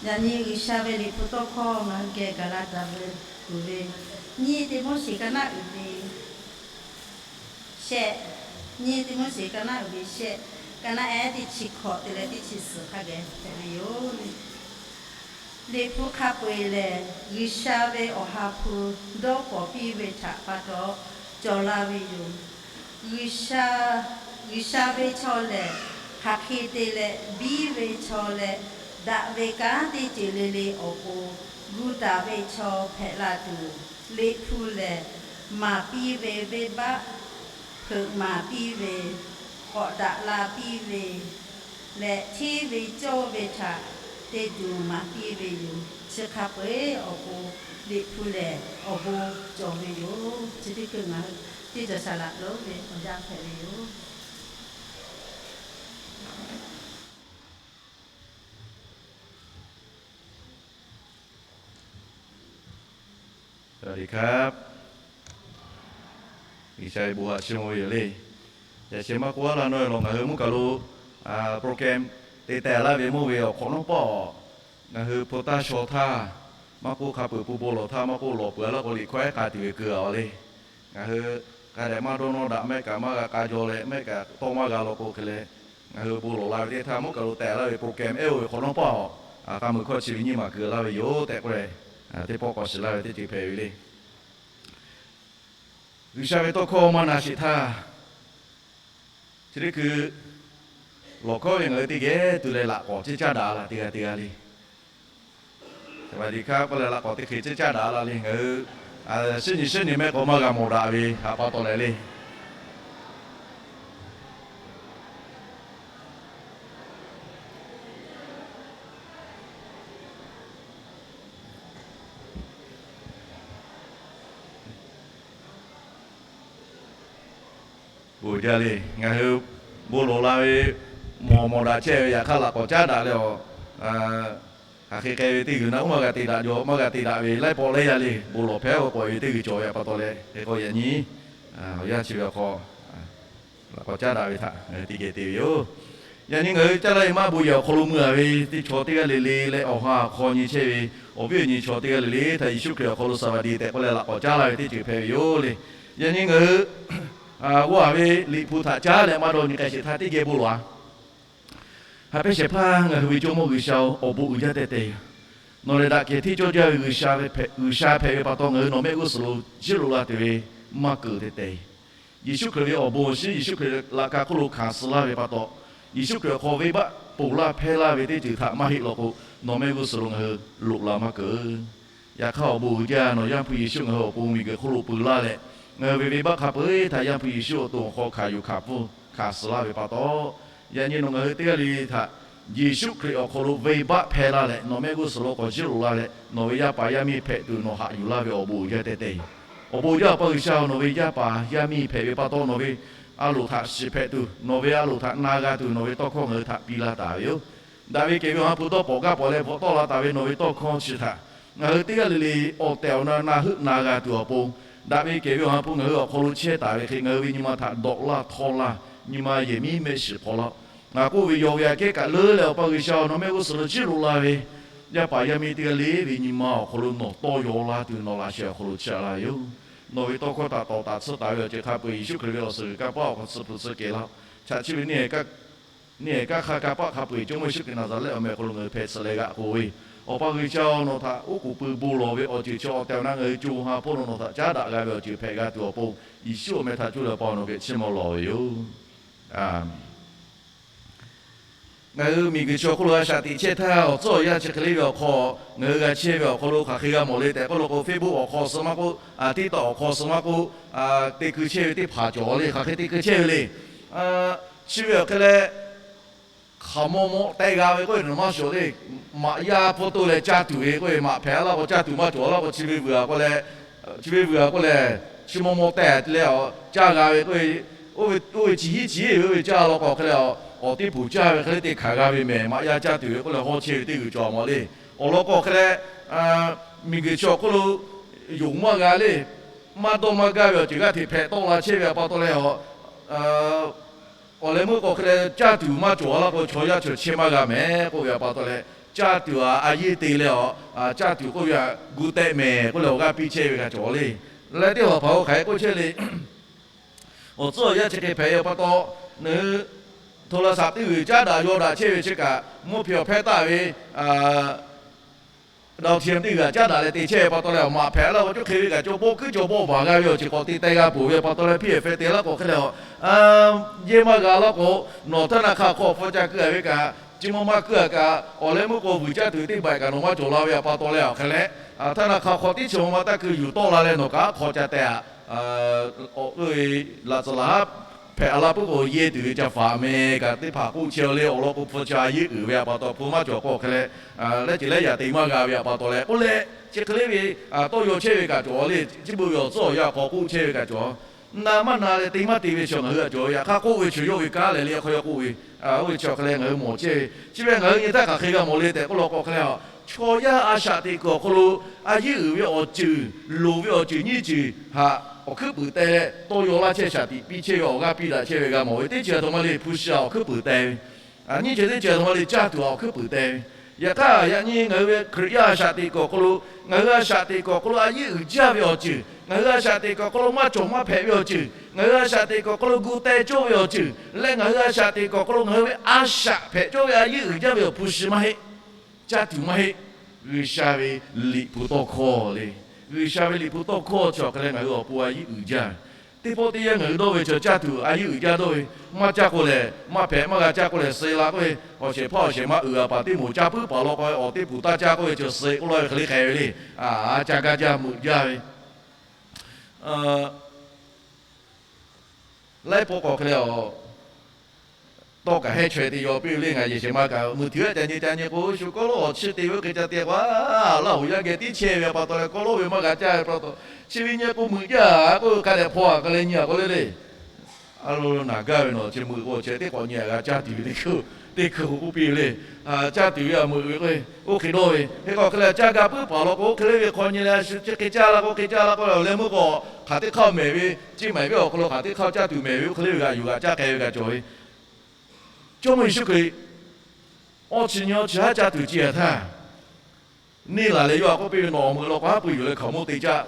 Yaꞈ nyi G'uiˬsha ve Liꞈ hpu tawˇ hkawˇ ngaˬ hui geh gaˬ la daꞈ ve tuˬ ve, nyiˇ Tiˆmoˉseˍ ka naˆ uiˍ ve shehˆ, nyiˇ Tiˆmoˉseˍ ka naˆ uiˍ ve shehˆ, ka naˆ ehˉ teˇ chi hkawꞈ te leh teˇ chi suhˍ hk'a geh hpehꞈ ve yoˬ. Liꞈ hpu hk'a peu-eˬ lehˬ, G'uiˬsha ve Awˬ ha hpu dawˇ kawˍ piˇ ve htaꞈ pa taw cawˬ la ve yoˬ. G'uiˬsha, G'uiˬsha ve chaw lehˬ, hk'aˬ hk'e te leh biˇ ve chaw leh, daꞈ ve kanˉ teˇ ceuˬ le le awˬ pon gu taˍ ve chaw hpehꞈ la tuˬ, Liꞈ hpu lehˬ, maˍ piˇ ve venˇbaˆ hpeuꞈ maˍ piˇ ve, k'awꞈ daꞈ la piˇ ve leh, hteˇ ve cawˇ ve htaꞈ te tuˬ maˍ piˇ ve yoˬ. Chi hk'a peu-eˬ awˬ pon Liꞈ hpu lehˬ awˬ bon cawˬ ve yoˬ. Chi teˇ hkui ngaˬ hui teˇ cawˬ saˍ laꞈ lonˉ ve awˬ yanˇ hpehꞈ ve yoˬ. สวัสดีครับ G'uiˬsha ve bon htaꞈ chiˇ mvuh ve yoˬ le. Yaꞈ sheh maˇ k'oˆ a laˇ nawˉ-e lawˬ, ngaˬ hui mvuhˇ kaˬ lo program te tehˬ laˇ ve mawˇ ve awˬ hk'awꞈ nawˉ pawˆ, ngaˬ hui hpu taˇ shaw htaˇ, Maˇ k'oˆ, hk'a peuˬ peuˬ bon lawˬ htaˇ maˇ k'oˆ, lawˬ peuˬ a laˇ k'o, liꞈ hkawˇ ehˉ k'a tuˬ ve keu a le. Ngaˬ hui hk'a dehꞈ maˇ dawˇ nawˇ daꞈ, mehˆ kaꞈ maˇ g'a k'a jaw leh, mehˆ kaꞈ tawˇ maˇ g'a law k'o hk'e leh, ngaˬ hui bon lawˬ la ve teˇ htaˇ, mvuhˇ kaˬ lo tehˬ laˇ ve program ehˉ oˇ ve hk'awꞈ nawˉ paˇ awˬ, hk'a meuˬ hkawˇ chi ve nyiˇ maˬ keu laˇ ve yoˬ tehꞈ k'oˆ leh, teˇ pawˆ k'awꞈ shiˍ laˇ ve teˇ ceuˬ hpehꞈ ve le. G'uiˬsha ve tawˇ hkawˇ maˇ na sheˍ htaˇ, chi teˇ hkui lawˬ hkawˇ ve ngaˬ hui teˇ geh tuˬ leh laꞈ k'awꞈ ceˇ caˉ daꞈ la teˇ g'aˇ teˇ g'aˇ le. Teˇ hpaˍ teˇ hk'aˇ k'oˆ leh laꞈ k'awꞈ teˇ hk'e ceˇ caˉ daꞈ la le. Ngaˬ hui shiˉ nyi shiˉ nyi mehˆ k'awꞈ maˇ g'a mawˬ daꞈ ve haꞈ pa taw leh le. Bon jaˇ le. Ngaˬ hui bon lawˬ la ve mawˬ mawˬ daꞈ chehˇ ve, yaꞈ hk'aˇ laꞈ k'awꞈ caˉ daꞈ leh awˬ, hk'aˬ hk'e k'ai ve teˇ g'uiˬ na uˉ maˇ g'a te daꞈ jaw, maˇ g'a te daꞈ ve laiˉ pawˆ laiˉ yaˇ le. Bon lawˬ hpehꞈ k'o k'awꞈ ve teˇ g'uiˬ cawˬ ve pa taw leh, hk'e k'o yaꞈ nyi awˬ yanˇ chi ve awˬ hk'aw laꞈ k'awꞈ caˉ daꞈ ve htaꞈ ngaˬ hui te geh te ve yoˬ. Yaꞈ nyi ngaˬ hui caˇ laˇ ve maˇ bon yehˬ awˬ hk'aw lo mui a ve teˇ chaw teˇ g'aˇ le le leh awˬ ha awˬ hk'aw nyi chehˇ ve awˬ viˉ awˬ nyi chaw teˇ g'aˇ le le htaꞈ Yeˍsuˆ Hkriꞈ awˬ hk'aw lo สวัสดี tehꞈ k'oˆ leh laꞈ k'awꞈ caˉ laˇ ve teˇ ceuˬ hpehꞈ ve yoˬ le. Yaꞈ nyi ngaˬ hui g'awˇ a ve Liꞈ hpu htaꞈ caˉ leh maˇ dawˇ nyi k'ai sheˍ htaˇ teˇ geh bon lawˬ a. Haꞈ pehnˇ shehˍ hpaˇ ngaˬ hui ve Jawˇmawˇ G'uiˬsha-oˬ, awˬ bon uiˍ jaˇ tehꞈ te yoˬ. Nawˬ lehˬ daꞈ kehˬ hteˇ cawˇ jaˇ ve G'uiˬsha hpehꞈ ve pa taw, ngaˬ hui nawˬ mehˆ g'uˇ suhˍ lo jiˇ loꞈ la tuˬ ve maˇ keunˍ tehꞈ te. Yeˍsuˆ Hkriꞈ ve awˬ bon awˬ shinˉ, Yeˍsuˆ Hkriꞈ laꞈ ka hk'oˆ lo hkanˍ suh laˇ ve pa taw, Yeˍsuˆ Hkriꞈ awˬ hk'aw venˇbaˆ ponˬ laˇ hpehˇ laˇ ve teˇ ceuˬ htaꞈ maˇ heˆ law k'o, nawˬ mehˆ g'uˇ suhˍ lo ngaˬ hui loꞈ la maˇ keunˍ. Yaꞈ hk'aˇ awˬ bon uiˍ jaˇ, nawˬ Yaˇ hpu Yeˍsuˆ ngaˬ hui awˬ pon miˬguiˬ hk'oˆ lo peu laˇ leh, ngaˬ hui ve venˇbaˆ hk'a peu-eˬ htaꞈ Yaˇ hpu Yeˍsuˆ awˬ to awˬ hk'aw hkanˍ yuˬ hkanˍ pfuhˇ hkanˍ suh laˇ ve pa taw, yaꞈ nyi nawˬ ngaˬ hui teˇ g'aˇ le le htaꞈ Yeˍsuˆ Hkriꞈ awˬ hk'aw lo venˇbaˆ hpehˇ laˇ leh, nawˬ mehˆ g'uˇ suhˍ lo k'awꞈ jiˇ loꞈ la leh, nawˬ ve yaˇ paˍ yaˇ miˇ hpehꞈ tuˬ nawˬ haꞈ yuˬ laˇ ve awˬ bon uiˍ jaˇ tehꞈ te. Awˬ bon jaˇ, Awˬ pa G'uiˬsha-oˬ, nawˬ ve yaˇ paˍ yaˇ miˇ hpehꞈ ve pa taw, nawˬ ve a loˍ htaꞈ shiˍ hpehꞈ tuˬ, nawˬ ve a loˍ htaꞈ na g'a tuˬ, nawˬ ve tawˇ hkawˇ ngaˬ hui htaꞈ piˇ laˇ taˍ ve yoˬ. Daꞈ ve kehˬ ve Awˬ ha hpu dawˇ pawˍ gaˇ pawˍ leh bvuhꞈ tawˆ la taˍ ve nawˬ ve tawˇ hkawˇ chi htaꞈ ngaˬ hui teˇ g'aˇ le le awˬ tehˬ awˬ na na heuˆ na g'a tuˬ awˬ pon, daꞈ ve kehˬ ve Awˬ ha hpu ngaˬ hui awˬ hk'aw lo chehˇ taˍ ve hk'e, ngaˬ hui ve nyi ma htaꞈ dawꞈ laˇ htawˇ laˇ, nyi ma yehˬ miˉ mehˆ shiˍ hk'aw laˇ. Ngaˬ k'oˆ ve yaw ve aꞈ kehˉ kaꞈ leuˉ leh, Awˬ pa G'uiˬsha-oˬ, nawˬ mehˆ g'uˇ suhˍ lo jiˇ loꞈ la ve yaˇ paˍ yaˇ miˇ teˇ g'aˇ le ve nyi ma awˬ hk'aw lo nawˬ tawˇ yaw laˇ tuˬ nawˬ laꞈ sheh awˬ hk'aw lo chi a laˇ ve yoˬ. Nawˬ ve tawˇ hkawˇ htaꞈ tawˍ taˍ tsuhˇ taˍ ve awˬ ceuˬ hk'a peu-eˬ Yeˍsuˆ Hkriꞈ ve awˬ suhˍ g'uiˬ kanˇ paˆ awˬ hk'aw tsuhˇ hpu tsuhˇ kehˬ laˇ. Chaꞈ chi ve neˇ haiˬ kanˇ hk'aˇ kanˇ paˆ hk'a peu-eˬ Jawˇmawˇ Yeˍsuˆ Hkriꞈ Naˍzaˍrehˆ awˬ meh awˬ hk'aw lo ngaˬ hui hpehꞈ suh leh g'aꞈ k'oˬ ve, Awˬ pa G'uiˬsha-oˬ, nawˬ htaꞈ oˉ k'oˍ pui bon lawˬ ve awˬ ceuˬ chi awˬ tehˬ awˬ na ngaˬ hui co ha hpawˇ lo nawˬ htaꞈ caˉ daꞈ g'a ve awˬ ceuˬ hpehꞈ g'a tuˬ awˬ pon, Yeˍsuˆ awˬ meh htaꞈ cuˇ leh Awˬ pa nawˬ geh chiˇ mvuh lawˬ ve yoˬ. Ngaˬ hui miˬguiˬ chi awˬ hk'oˆ lo a shaꞈ teꞈ chehˇ htaˇ, awˬ tcuhˉ awˬ yanˇ chi hk'e le ve awˬ hk'aw, ngaˬ hui g'a chehˇ ve awˬ hk'aw lo hk'aˬ hk'e g'a mawˬ le tehꞈ k'oˆ law k'o, Facebook awˬ hk'aw suh maˇ k'oˆ, TikTok awˬ hk'aw suh maˇ k'oˆ, te keu chehˇ ve teˇ hpaˍ cawˬ le, hk'aˬ hk'e te keu chehˇ ve le. Chi ve awˬ hk'e leh, hk'aˬ maw maw teh g'a ve k'oˆ ve nawˬ maˇ shawˍ le. Maꞈ yaˇ hpawˇ to leh caˇ tuˬ ve k'oˆ ve maꞈ hpehꞈ laˇ k'o, caˇ tuˬ maˇ cawˬ laˇ k'o, chi ve vuiˬ a k'oˆ leh, chi ve vuiˬ a k'oˆ lehˬ, chi maw maw teh leh caˇ g'a ve k'oˆ ve, oˇ ve chi hiˉ chi hiˉ ve oˇ ve caˇ law k'o hk'e leh, awˬ teˇ poˬ caˇ ve hk'e le te hkanˍ g'a ve mehˍ. Maꞈ yaˇ caˇ tuˬ ve k'oˆ leh hawˉ chehˇ ve teˇ g'uiˬ cawˬ a mawˬ le. Awˬ lawn k'o hk'e leh, miˬguiˬ chi awˬ hk'oˆ lo yonˍ maˇ g'a le. Maˇ dawˇ maˇ gaˇ ve awˬ ceuˬ g'aˇ hteꞈ hpehꞈ tawˆ la chehˇ ve pa taw leh, awˬ leh meuˇ k'o hk'e leh caˇ tuˬ maˇ cawˬ laˇ k'o, chaw yaˇ chaw chehˇ maˇ g'a mehˍ k'oˆ ve pa taw leh, caˇ tuˬ a a yeˇ te leh, caˇ tuˬ k'oˆ ve a gu tehꞈ mehˍ k'oˆ leh awˬ g'aˇ piˇ chehˇ ve g'a cawˬ le. Leh teˇ hpaˍ hpaˍ-oˬ, hk'aˬ hk'e k'oˆ chehˇ le. Awˬ tcuhˉ awˬ yanˇ chi hk'e hpehꞈ ve pa taw, nawˬ hui โทรศัพท์ teˇ g'uiˬ caˉ daꞈ yaw daꞈ chehˇ ve chi kaꞈ, mvuhˇ hpe awˬ hpehˇ taˆ ve ดาวเทียม teˇ g'uiˬ caˉ daꞈ leh te chehˇ ve pa taw leh, awˬ maꞈ hpehꞈ laˇ k'o, cawˇ hk'e ve kaꞈ cawˇ bawˆ kuiˉ cawˇ bawˆ baˬ g'a ve awˬ ceuˬ k'awꞈ te teh g'a peuˬ ve pa taw leh, hpiˇ ehˍ hpeh te laˇ k'o hk'e leh, a, yehˇ maˇ g'a laˇ k'o, nawˬ htaˇ na hk'a hk'aw hpfuh ca keu a ve kaꞈ, chi maw maˇ keu a kaꞈ, awˬ leh meuˇ k'o vuiˬ caˇ tuˬ teˇ baiꞈ kaꞈ nawˬ maˇ cawˬ la ve pa taw leh awˬ hk'e leh, htaˇ na hk'a hk'aw teˇ chi maw maˇ taˇ keu yuˬ tawˆ la leh nawˬ kaꞈ hk'aw ca teh a. Oˇ ve laꞈ tcuhˍ laꞈ haˉ hpehꞈ a laˇ puiˉ k'o, yehˇ tuˬ ve ca faˍ meh kaꞈ teˇ hpaˍ k'oˆ chehˇ le. Awˬ lawn k'o, hpu chi a yeˇ uiˍ ve pa taw, hpu maˇ cawˬ k'o hk'e leh, lehˉ ceuˬ lehˉ yaꞈ te maˇ g'a ve pa taw leh, oˇ leh chi hk'e le ve tawˇ yaw chehˇ ve kaꞈ cawˬ le. Chi beuꞈ ve awˬ tcuhˉ awˬ yanˇ hk'aw k'oˆ chehˇ ve kaꞈ cawˬ. Na maˇ na leh te maˇ te ve chi ngaˬ hui a cawˬ ve. Yaꞈ hk'aˇ k'oˆ ve chi yawˇ ve kanˉ lehˬ le, hk'aw yaw k'oˆ ve, oˇ ve chi awˬ hk'e leh ngaˬ hui mawˬ chehˇ ve. Chi ve ngaˬ hui nyi htaˇ hk'aˬ hk'e g'a mawˬ le tehꞈ k'oˆ law k'o hk'e leh, chaw yaˇ a shaꞈ teꞈ kuiˬ awˬ hk'aw lo a yeˇ uiˍ ve awˬ ceuˬ, loˍ ve awˬ ceuˬ nyiˇ ceuˬ htaꞈ awˬ hkuiˉ puiˍ teh leh tawˇ yaw laˇ chehˇ, shaˍ tiꞈ piˇ chehˇ ve, awˬ g'aˇ piˇ daꞈ chehˇ ve g'a mawˬ ve. Teˇ ceuˬ a htoꞈ ma le, hpu shi a awˬ hkuiˉ puiˍ teh ve. Nyiˇ ceuˬ teˇ ceuˬ a htoꞈ ma le, caˇ tuˬ a awˬ hkuiˉ puiˍ teh ve. Yaꞈ hk'aˇ yaꞈ nyi ngaˬ hui ve Hkriꞈ yaˇ a shaꞈ teꞈ kuiˬ awˬ hk'aw lo, ngaˬ hui a shaꞈ teꞈ kuiˬ awˬ hk'aw lo a yeˇ uiˍ jaˇ ve awˬ ceuˬ, ngaˬ hui a shaꞈ teꞈ kuiˬ awˬ hk'aw lo maˇ cawˬ maˇ hpehꞈ ve awˬ ceuˬ, ngaˬ hui a shaꞈ teꞈ kuiˬ awˬ hk'aw lo gu teh cawˇ ve awˬ ceuˬ leh, ngaˬ hui a shaꞈ teꞈ kuiˬ awˬ hk'aw lo ngaˬ hui ve a shaꞈ hpehꞈ cawˇ ve a yeˇ uiˍ jaˇ ve awˬ hpu shi maˇ heˆ. Caˇ tuˬ maˇ heˆ. G'uiˬsha ve Liꞈ hpu tawˇ hkawˇ le. G'uiˬsha ve Liꞈ hpu tawˇ hkawˇ chi awˬ hk'aw leh ngaˬ hui awˬ pon a yeˇ uiˍ jaˇ. Teˇ pawˆ teˇ yanˇ ngaˬ hui dawˇ ve chi caˇ tuˬ a yeˇ uiˍ jaˇ dawˇ ve, maˇ caˇ k'o lehˬ maˇ hpehꞈ, maˇ g'a caˇ k'o lehˬ suh la k'oˆ ve, awˬ shehˍ hpaˇ awˬ shehˍ ma uiˍ a paˍ teˇ moˍ caˇ puiˉ paˍ law k'o awˬ teˇ puˍ taˇ caˇ k'oˆ ve chi suh k'oˆ laˇ ve hk'e le hk'e ve le. A, caˇ gaˇ jaˇ, meuꞈ jaˇ ve laiˉ pawˆ k'awꞈ hk'e leh a, tawˇ kaꞈ hehˉ chaweh te yaw piˇ ve le. Ngaˬ yehˬ shehˍ ma kaꞈ mui htiꞈ aˉ ca nyi ca nyi k'o, shu kawˇ lawˇ awˬ chiˇ te ve oˇ hk'e ca te k'o, a, Laˇ huˍ yaˇ geh tiˉ chehˇ ve a pa taw leh kawˇ lawˇ ve maˇ g'a caˇ ve pa taw, chi ve nyi k'o meuꞈ jaˇ k'oˆ ve hk'a dehꞈ hpaw a hk'a leh nyi a k'oˆ le le. A lo naˬ gaˇ ve nawˬ chi meuꞈ k'o chi teˇ k'awꞈ nyi a g'a caˇ tuˬ ve teˇ hkui, teˇ hkui k'oˆ piˇ ve le. Caˇ tuˬ ve a meuꞈ ve k'o, oˇ hk'e dawˇ ve hk'e k'o hk'e leh caˇ gaˇ puiˉ paˍ law k'o oˇ hk'e le ve hk'aw nyi leh a shu chi hk'e caˇ la k'o hk'e caˇ la k'o leh awˬ leh meuˇ k'o, hk'aˬ teˇ hk'aˇ mehˍ ve, Ceˇ maiˍ viˉ awˬ hk'aw lo hk'aˬ teˇ hk'aˇ caˇ tuˬ mehˍ ve oˇ hk'e le ve g'aꞈ yuˬ g'aꞈ caˇ k'ai ve g'a cawˬ ve. Jawˇmawˇ Yeˍsuˆ Hkriꞈ awˇ chi nyi awˇ chi haˉ caˇ tuˬ ce a htaˇ, neˇ laˬ leh yawˇ a k'oˆ piˇ ve, Nawˬ awˬ meuꞈ law k'o haˉ pui yuˬ leh hkaoˍmonˇ te caˇ.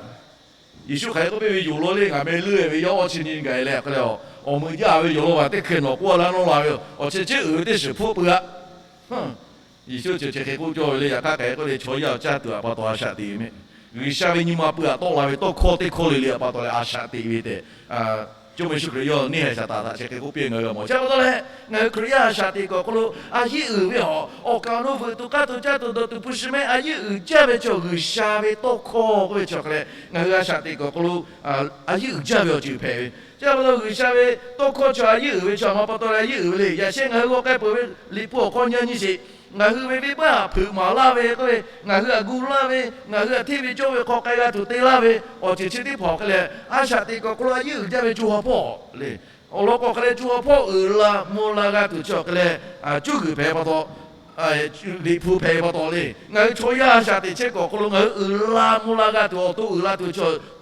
Yeˍsuˆ hk'aˬ hk'e k'oˆ piˇ ve, Yoˬ law le, ngaˬ meh leuˆ ve yawˇ awˇ chi nyi gaˬ leh a k'oˆ leh, Awˬ meuꞈ jaˇ ve yoˬ law, a teˇ hk'e nawˬ k'oˆ laˇ nawˇ la ve yoˬ. Awˬ chi chi uiˍ ve teˇ shiˍ hpfuhˆ pui a. Yeˍsuˆ chi chi hk'e k'oˆ cawˇ ve le. Yaꞈ hk'aˇ hk'aˬ hk'e k'oˆ le, chaw yaˇ awˬ caˇ tuˬ a pa taw a shaꞈ teꞈ ve mehˆ. G'uiˬsha ve nyi ma pui a tawˆ la ve tawˇ hkawˇ teˇ hkawˇ le le a pa taw leh a shaꞈ teꞈ ve tehꞈ, Jawˇmawˇ Yeˍsuˆ Hkriꞈ yawˇ neˇ haiˬ shaˍ taˍ htaꞈ chi hk'e k'oˆ piˇ ngaˬ hui g'a mawˬ. Chi pa taw leh ngaˬ hui Hkriꞈ yaˇ a shaꞈ teꞈ kuiˬ awˬ hk'aw lo a yeˇ uiˍ ve awˬ, awˬ kaˍ awˬ nu veuꞈ tuˬ k'aˇ tuˬ caˇ tuˬ dawˬ tuˬ hpu shi mehˆ a yeˇ uiˍ jaˇ ve chaw G'uiˬsha ve tawˇ hkawˇ k'oˆ ve chi awˬ hk'aw leh ngaˬ hui a shaꞈ teꞈ kuiˬ awˬ hk'aw lo a yeˇ uiˍ jaˇ ve awˬ ceuˬ hpehꞈ ve. Chi pa taw G'uiˬsha ve tawˇ hkawˇ chi a yeˇ uiˍ ve chi a ma pa taw leh a yeˇ uiˍ ve le. Yaꞈ shehˆ ngaˬ hui g'aw k'ai peuˬ ve Liꞈ hpu awˬ hk'aw nyi nyi sheˍ. Ngaˬ hui ve venˇbaˆ hpeuꞈ maˍ laˇ ve k'oˆ ve, ngaˬ hui a gu laˇ ve, ngaˬ hui a hteˇ ve cawˇ ve hk'aw k'ai g'a tuˬ te laˇ ve awˬ ceuˬ chi teˇ hpaˍ awˬ hk'e leh, a shaꞈ teꞈ kuiˬ awˬ hk'aw lo a yeˇ uiˍ jaˇ ve co ha hpawˇ le. Awˬ lawn k'o awˬ hk'e leh co ha hpawˇ uiˍ la mvuh la g'a tuˬ chi awˬ hk'e leh, cuˇ g'uiˬ hpehꞈ pa taw, Liꞈ hpu hpehꞈ pa taw le. Ngaˬ hui chaw yaˇ a shaꞈ teꞈ chehˇ kuiˬ awˬ hk'aw lo ngaˬ hui uiˍ la mvuh la g'a tuˬ awˬ to uiˍ la tuˬ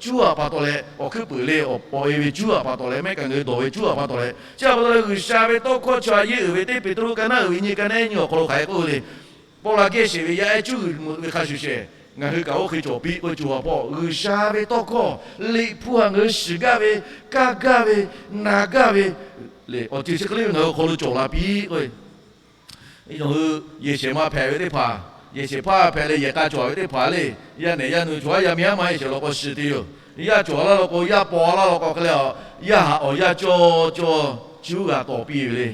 chi cuˇ a pa taw leh awˬ hkuiˉ puiˍ le. Awˬ pawꞈ e ve cuˇ a pa taw leh mehˆ kaꞈ ngaˬ hui dawˬ ve cuˇ a pa taw leh, chi a pa taw leh G'uiˬsha ve tawˇ hkawˇ chi a yeˇ uiˍ ve teˇ Peˍtruˆ ka naˉ uiˍ ve nyi ka naˉ nyi awˬ hk'aw lo hk'aˬ hk'e k'oˆ ve le. Pawˇ la gehˇ sheˍ ve yaˇ ehˉ cuˇ g'uiˬ meuꞈ ve hk'a shuˍ shehˍ, ngaˬ hui kaꞈ oˇ hk'e cawˬ piˇ k'oˆ ve co ha hpawˇ G'uiˬsha ve tawˇ hkawˇ, Liꞈ hpu htaꞈ ngaˬ hui shiˍ gaˇ ve, kaˇ gaˇ ve, na gaˇ ve le. Awˬ ceuˬ chi hk'e le ve ngaˬ hui awˬ hk'aw lo cawˬ la piˇ k'oˆ ve, yehˬ shehˍ ma hpehꞈ ve teˇ hpaˍ, yehˬ shehˍ hpaˇ hpehꞈ leh yehˬ k'a cawˬ ve teˇ hpaˍ le. Yaˇ nehˬ yaˇ nu chaw yaˇ miˇ haˉ ma yehˬ shehˍ law k'o shiˍ te yoˬ. Yaˇ cawˬ laˇ law k'o, yaˇ paw laˇ law k'o hk'e leh, yaˇ haꞈ awˬ yaˇ cawˇ cawˇ cuˉ g'a tawˍ piˇ ve le.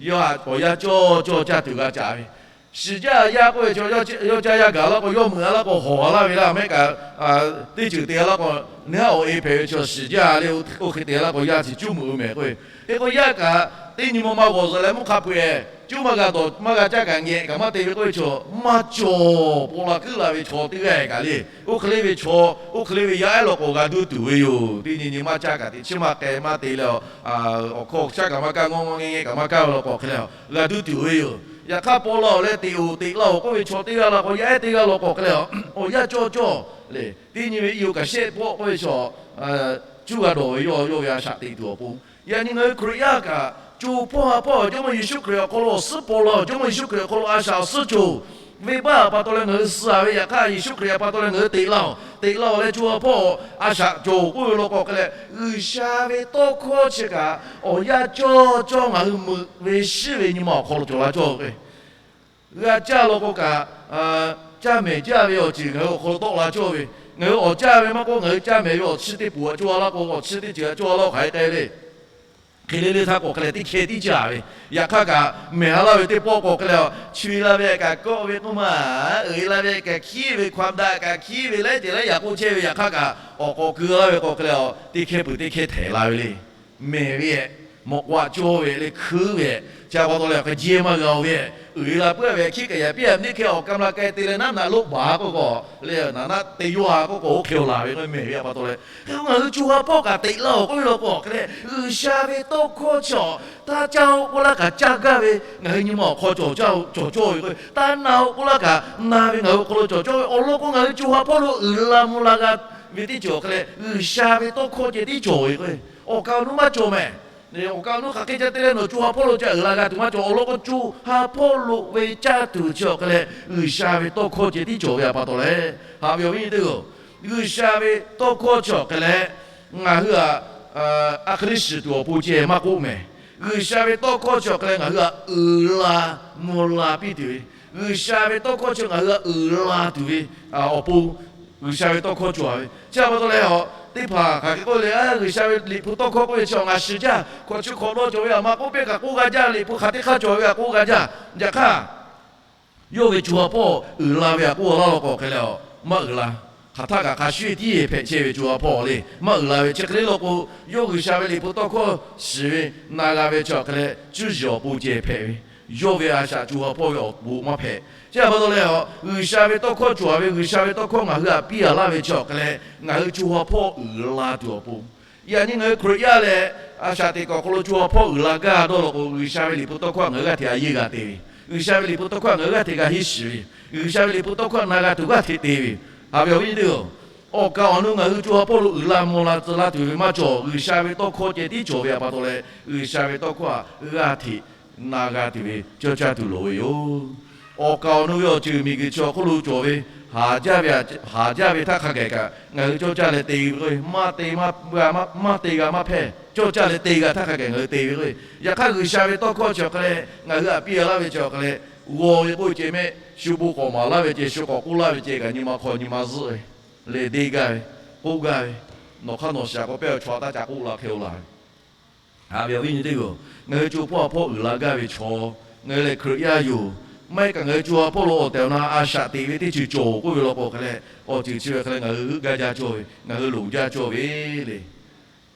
Yaˇ haꞈ awˬ yaˇ cawˇ cawˇ caˇ tuˬ g'a caˍ ve. Shiˍ jaˇ yaˇ k'oˆ ve chaw, yawˇ caˇ yaˇ gaˬ laˇ k'o, yawˇ meuꞈ a laˇ k'o hawˍ laˇ ve laˇ mehˆ kaꞈ, teˇ ceuˬ te laˇ k'o, neˇ haˉ awˬ e hpehꞈ ve chaw shiˍ jaˇ le. Oˇ hk'e te laˇ k'o yaˇ chi cuˉ meuꞈ ve mehˍ k'oˆ ve. Hk'e k'o yaˇ kaꞈ teˇ nyi ma ma g'awˬ zuhꞈ leh mvuhˇ hk'a peu-eˬ cuˉ maˇ g'a dawˬ maˇ g'a caˇ kaꞈ ngehꞈ kaꞈ maˇ te ve k'oˆ ve chaw maˇ cawˬ. Paw la kuiˉ la ve chaw teˇ g'aˇ kaꞈ le. Oˇ hk'e le ve chaw, oˇ hk'e le ve yaˇ ehˉ law k'o g'a duˇ tuˬ ve yoˬ. Teˇ nyi nyi maˇ caˇ kaꞈ teꞈ chiˉ maˇ k'ai maˇ te leh, awˬ hkawˇ shaˉ kaꞈ maˇ kaˇ, ngawˇ ngawˇ ngeh ngeh kaꞈ maˇ kaˇ ve law k'o hk'e leh g'a duˇ tuˬ ve yoˬ. Yaꞈ hk'aˇ paw la-oˬ leh teꞈ-oˬ teꞈ la-oˬ k'oˆ ve chaw teˇ g'aˇ law k'o, yaˇ ehˉ teˇ g'aˇ law k'o hk'e leh, awˬ yaˇ cawˇ cawˇ le. Teˇ nyi ve i-oˬ kaꞈ shehˆ pawˆ k'oˆ ve chaw cuˉ g'a dawˬ ve yawˇ yawˇ ve a shaꞈ teꞈ tuˬ awˬ pon, yaꞈ nyi ngaˬ hui Hkriꞈ yaˇ kaꞈ co hpawˇ ha hpawˇ Jawˇmawˇ Yeˍsuˆ Hkriꞈ awˬ hk'aw lo awˬ suhˉ paw la-oˬ, Jawˇmawˇ Yeˍsuˆ Hkriꞈ awˬ hk'aw lo a shaꞞ awˬ suhˉ cawˬ-oˬ. Venˇbaˆ a pa taw leh ngaˬ hui suh-a ve yaꞈ hk'aˇ Yeˍsuˆ Hkriꞈ a pa taw leh ngaˬ hui teꞈ la-oˬ. Teꞈ la-oˬ leh co ha hpawˇ a shaꞈ cawˬ-oˬ k'oˆ ve law k'o hk'e leh, G'uiˬsha ve tawˇ hkawˇ chi kaꞈ awˬ yaˇ cawˇ cawˇ ngaˬ hui meuꞈ ve shiˉ ve nyi ma awˬ hk'aw lo cawˬ la cawˇ ve. G'a caˇ law k'o kaꞈ, caˇ mehˍ jaˇ ve awˬ ceuˬ ngaˬ hui awˬ hk'aw lo tawˆ la cawˇ ve. Ngaˬ hui awˬ caˇ ve maˇ k'oˆ, ngaˬ hui caˇ mehˍ ve awˬ chi teˇ poˍ a cawˇ laˇ k'o, awˬ chi teˇ ceuˬ a cawˇ laˇ-oˬ hk'aˬ hk'e k'ai le. Hk'e le le htaˇ k'o hk'e leh teˇ hkeh tiˉ caˇ ve. Yaꞈ hk'aˇ kaꞈ mehˍ ha laˇ ve teˇ pawˆ k'o hk'e leh, chi ve la ve kaꞈ kawˆ ve k'oˆ ma, uiˍ la ve kaꞈ hkiˉ ve, hk'aw daꞈ kaꞈ hkiˉ ve leh ceh leh yaꞈ k'oˆ chehˇ ve yaꞈ hk'aˇ kaꞈ awˬ k'awꞈ keu laˇ ve k'o hk'e leh, teˇ hkeh peuˬ teˇ hkeh htehˍ la ve le. Mehˍ ve, mawꞈ k'aꞈ cawˇ ve le, hkeuˉ ve, chi pa taw leh awˬ hk'a jehˇ maˇ g'a-oˬ ve, uiˍ la puiˉ ve hkiˉ kaꞈ yaꞈ piˇ a neˇ hkeh awˬ ka mla k'ai te leh naˉ naꞈ loˆ baˬ k'oˆ k'o, le naˍ naˆ te yawˇ a k'oˆ k'o oˇ hk'e-oˬ laˬ ve k'o mehˍ ve a pa taw leh, ngaˬ hui co ha hpawˇ kaꞈ teꞈ laˇ-oˬ k'oˆ ve law k'o hk'e leh, G'uiˬsha ve tawˇ hkawˇ chaw, taˇ caˇ-oˆ k'oˆ laˇ kaꞈ caˇ gaˇ ve ngaˬ hui nyi ma awˬ hk'aw cawˬ cawˇ-oˬ k'oˆ ve, taˇ na-oˆ k'oˆ laˇ kaꞈ na ve ngaˬ hui awˬ hk'aw lo cawˬ cawˇ ve awˬ lawn k'o, ngaˬ hui co ha hpawˇ lo uiˍ la mvuh la g'a ve teˇ ceuˬ awˬ hk'e leh G'uiˬsha ve tawˇ hkawˇ ceh tiˉ cawˬ ve k'o, awˬ kaˍ awˬ nu maˇ cawˬ mehˍ. Awˬ kaˍ awˬ nu hk'aˬ hk'e ca te leh nawˬ co ha hpawˇ lo ca uiˍ la g'a tuˬ maˇ cawˬ. Awˬ lawn k'o, co ha hpawˇ lo ve caˇ tuˬ chi awˬ hk'e leh G'uiˬsha ve tawˇ hkawˇ ceh tiˉ cawˬ ve a pa taw leh, haꞈ ve awˬ viˉ nyi teˇ hpaˍ-oˬ, G'uiˬsha ve tawˇ hkawˇ chi awˬ hk'e leh ngaˬ hui aꞈ a hk'e le shiˍ tuˬ awˬ pon ceh maˇ k'oˆ mehˍ. G'uiˬsha ve tawˇ hkawˇ chi awˬ hk'e leh ngaˬ hui aꞈ uiˍ la mvuh la piˇ tuˬ ve, G'uiˬsha ve tawˇ hkawˇ chi ngaˬ hui aꞈ uiˍ la tuˬ ve awˬ pon, G'uiˬsha ve tawˇ hkawˇ cawˬ ve chi a pa taw leh, teˇ hpaˍ hk'aˬ hk'e k'oˆ le, G'uiˬsha ve liꞈ hpu tawˇ hkawˇ k'oˆ ve chi ngaˬ shiˍ jaˇ, hkawꞈ chi hkawꞈ dawˇ cawˬ ve aꞈ maˇ k'oˆ, pehˇ kaꞈ k'oˆ g'a jaˇ, liꞈ hpu hk'aˬ teˇ hk'aˇ cawˬ ve aꞈ k'oˆ g'a jaˇ. Yaꞈ hk'aˇ, yawˇ ve co ha hpawˇ uiˍ la ve aꞈ k'oˆ laˇ law k'o hk'e leh, maˇ uiˍ la. Hk'aˬ htaˆ kaꞈ hk'a shuˍ tiˉ hpehꞈ chehˇ ve co ha hpawˇ le, maˇ uiˍ la ve chi hk'e le law k'o, yawˇ G'uiˬsha ve liꞈ hpu tawˇ hkawˇ shiˍ ve na g'a ve chi awˬ hk'e leh cuˇ yiˍ awˬ pon ceh hpehꞈ ve, yawˇ ve a shaꞈ co ha hpawˇ ve awˬ pon maˇ hpehꞈ. Chi a pa taw leh, G'uiˬsha ve tawˇ hkawˇ cawˬ ve, G'uiˬsha ve tawˇ hkawˇ ngaˬ hui aꞈ piˇ a laˇ ve chi awˬ hk'e leh ngaˬ hui co ha hpawˇ uiˍ la tuˬ awˬ pon, yaꞈ nyi ngaˬ hui Hkriꞈ yaˇ leh a shaꞈ teꞈ kuiˬ awˬ hk'aw lo co ha hpawˇ uiˍ la gaˇ dawˇ law k'o, G'uiˬsha ve liꞈ hpu tawˇ hkawˇ ngaˬ hui g'aˇ hteꞈ a yeˇ g'a te ve, G'uiˬsha ve liꞈ hpu tawˇ hkawˇ ngaˬ hui g'aˇ hteꞈ g'a henˇ shiˍ ve, G'uiˬsha ve liꞈ hpu tawˇ hkawˇ na g'a tuˬ g'aˇ hteꞈ te ve, haꞈ ve awˬ viˉ nyi teˇ hpaˍ-oˬ, awˬ kaˍ awˬ nu ngaˬ hui co ha hpawˇ lo uiˍ la mvuh la tcuh laˇ tuˬ ve maˇ cawˬ. G'uiˬsha ve tawˇ hkawˇ ceh tiˉ cawˬ ve a pa taw leh, G'uiˬsha ve tawˇ hkawˇ aꞈ g'aˇ hteꞈ na g'a tuˬ ve cawˇ caˇ tuˬ loˍ ve yoˬ. Awˬ kaˍ awˬ nu ve awˬ ceuˬ miˬguiˬ chi awˬ hk'oˆ lo cawˬ ve, haˍ jaˇ ve, haˍ jaˇ ve htaˇ hk'a geh kaꞈ ngaˬ hui cawˇ caˇ leh te ve k'o, maˇ te g'a, maˇ te g'a maˇ hpehˇ. Cawˇ caˇ leh te g'a htaˇ hk'a geh ngaˬ hui te ve k'o, yaꞈ hk'aˇ G'uiˬsha ve tawˇ hkawˇ chi awˬ hk'e leh ngaˬ hui aꞈ piˇ a laˇ ve chi awˬ hk'e leh, g'aw ve k'oˆ ceh mehˆ, shu bon k'awꞈ maˍ laˇ ve ceh, shu k'awꞈ k'oˆ laˇ ve ceh kaꞈ nyi ma hk'aw nyi ma zuhˆ ve le, deˇ gaˇ ve, k'oˆ gaˇ ve, nawˬ hk'aˇ nawˬ shaˍ k'awꞈ pehˇ chaw a taˇ ca k'oˆ la hk'e-o laˬ ve. Haꞈ ve awˬ viˉ nyi teˇ hpaˍ-oˬ, ngaˬ hui co hpawˇ a hpawˇ uiˍ la gaˇ ve chaw, ngaˬ hui lehˬ Hkriꞈ yaˇ yoˬ. Maˇ heˆ kaꞈ ngaˬ hui co ha hpawˇ lo awˬ tehˬ awˬ na a shaꞈ teꞈ ve teˇ ceuˬ cawˬ k'oˆ ve law k'o hk'e leh, awˬ ceuˬ chi ve hk'e leh ngaˬ hui heuˆ gaˇ jaˇ cawˇ ve, ngaˬ hui loˍ jaˇ cawˇ ve le.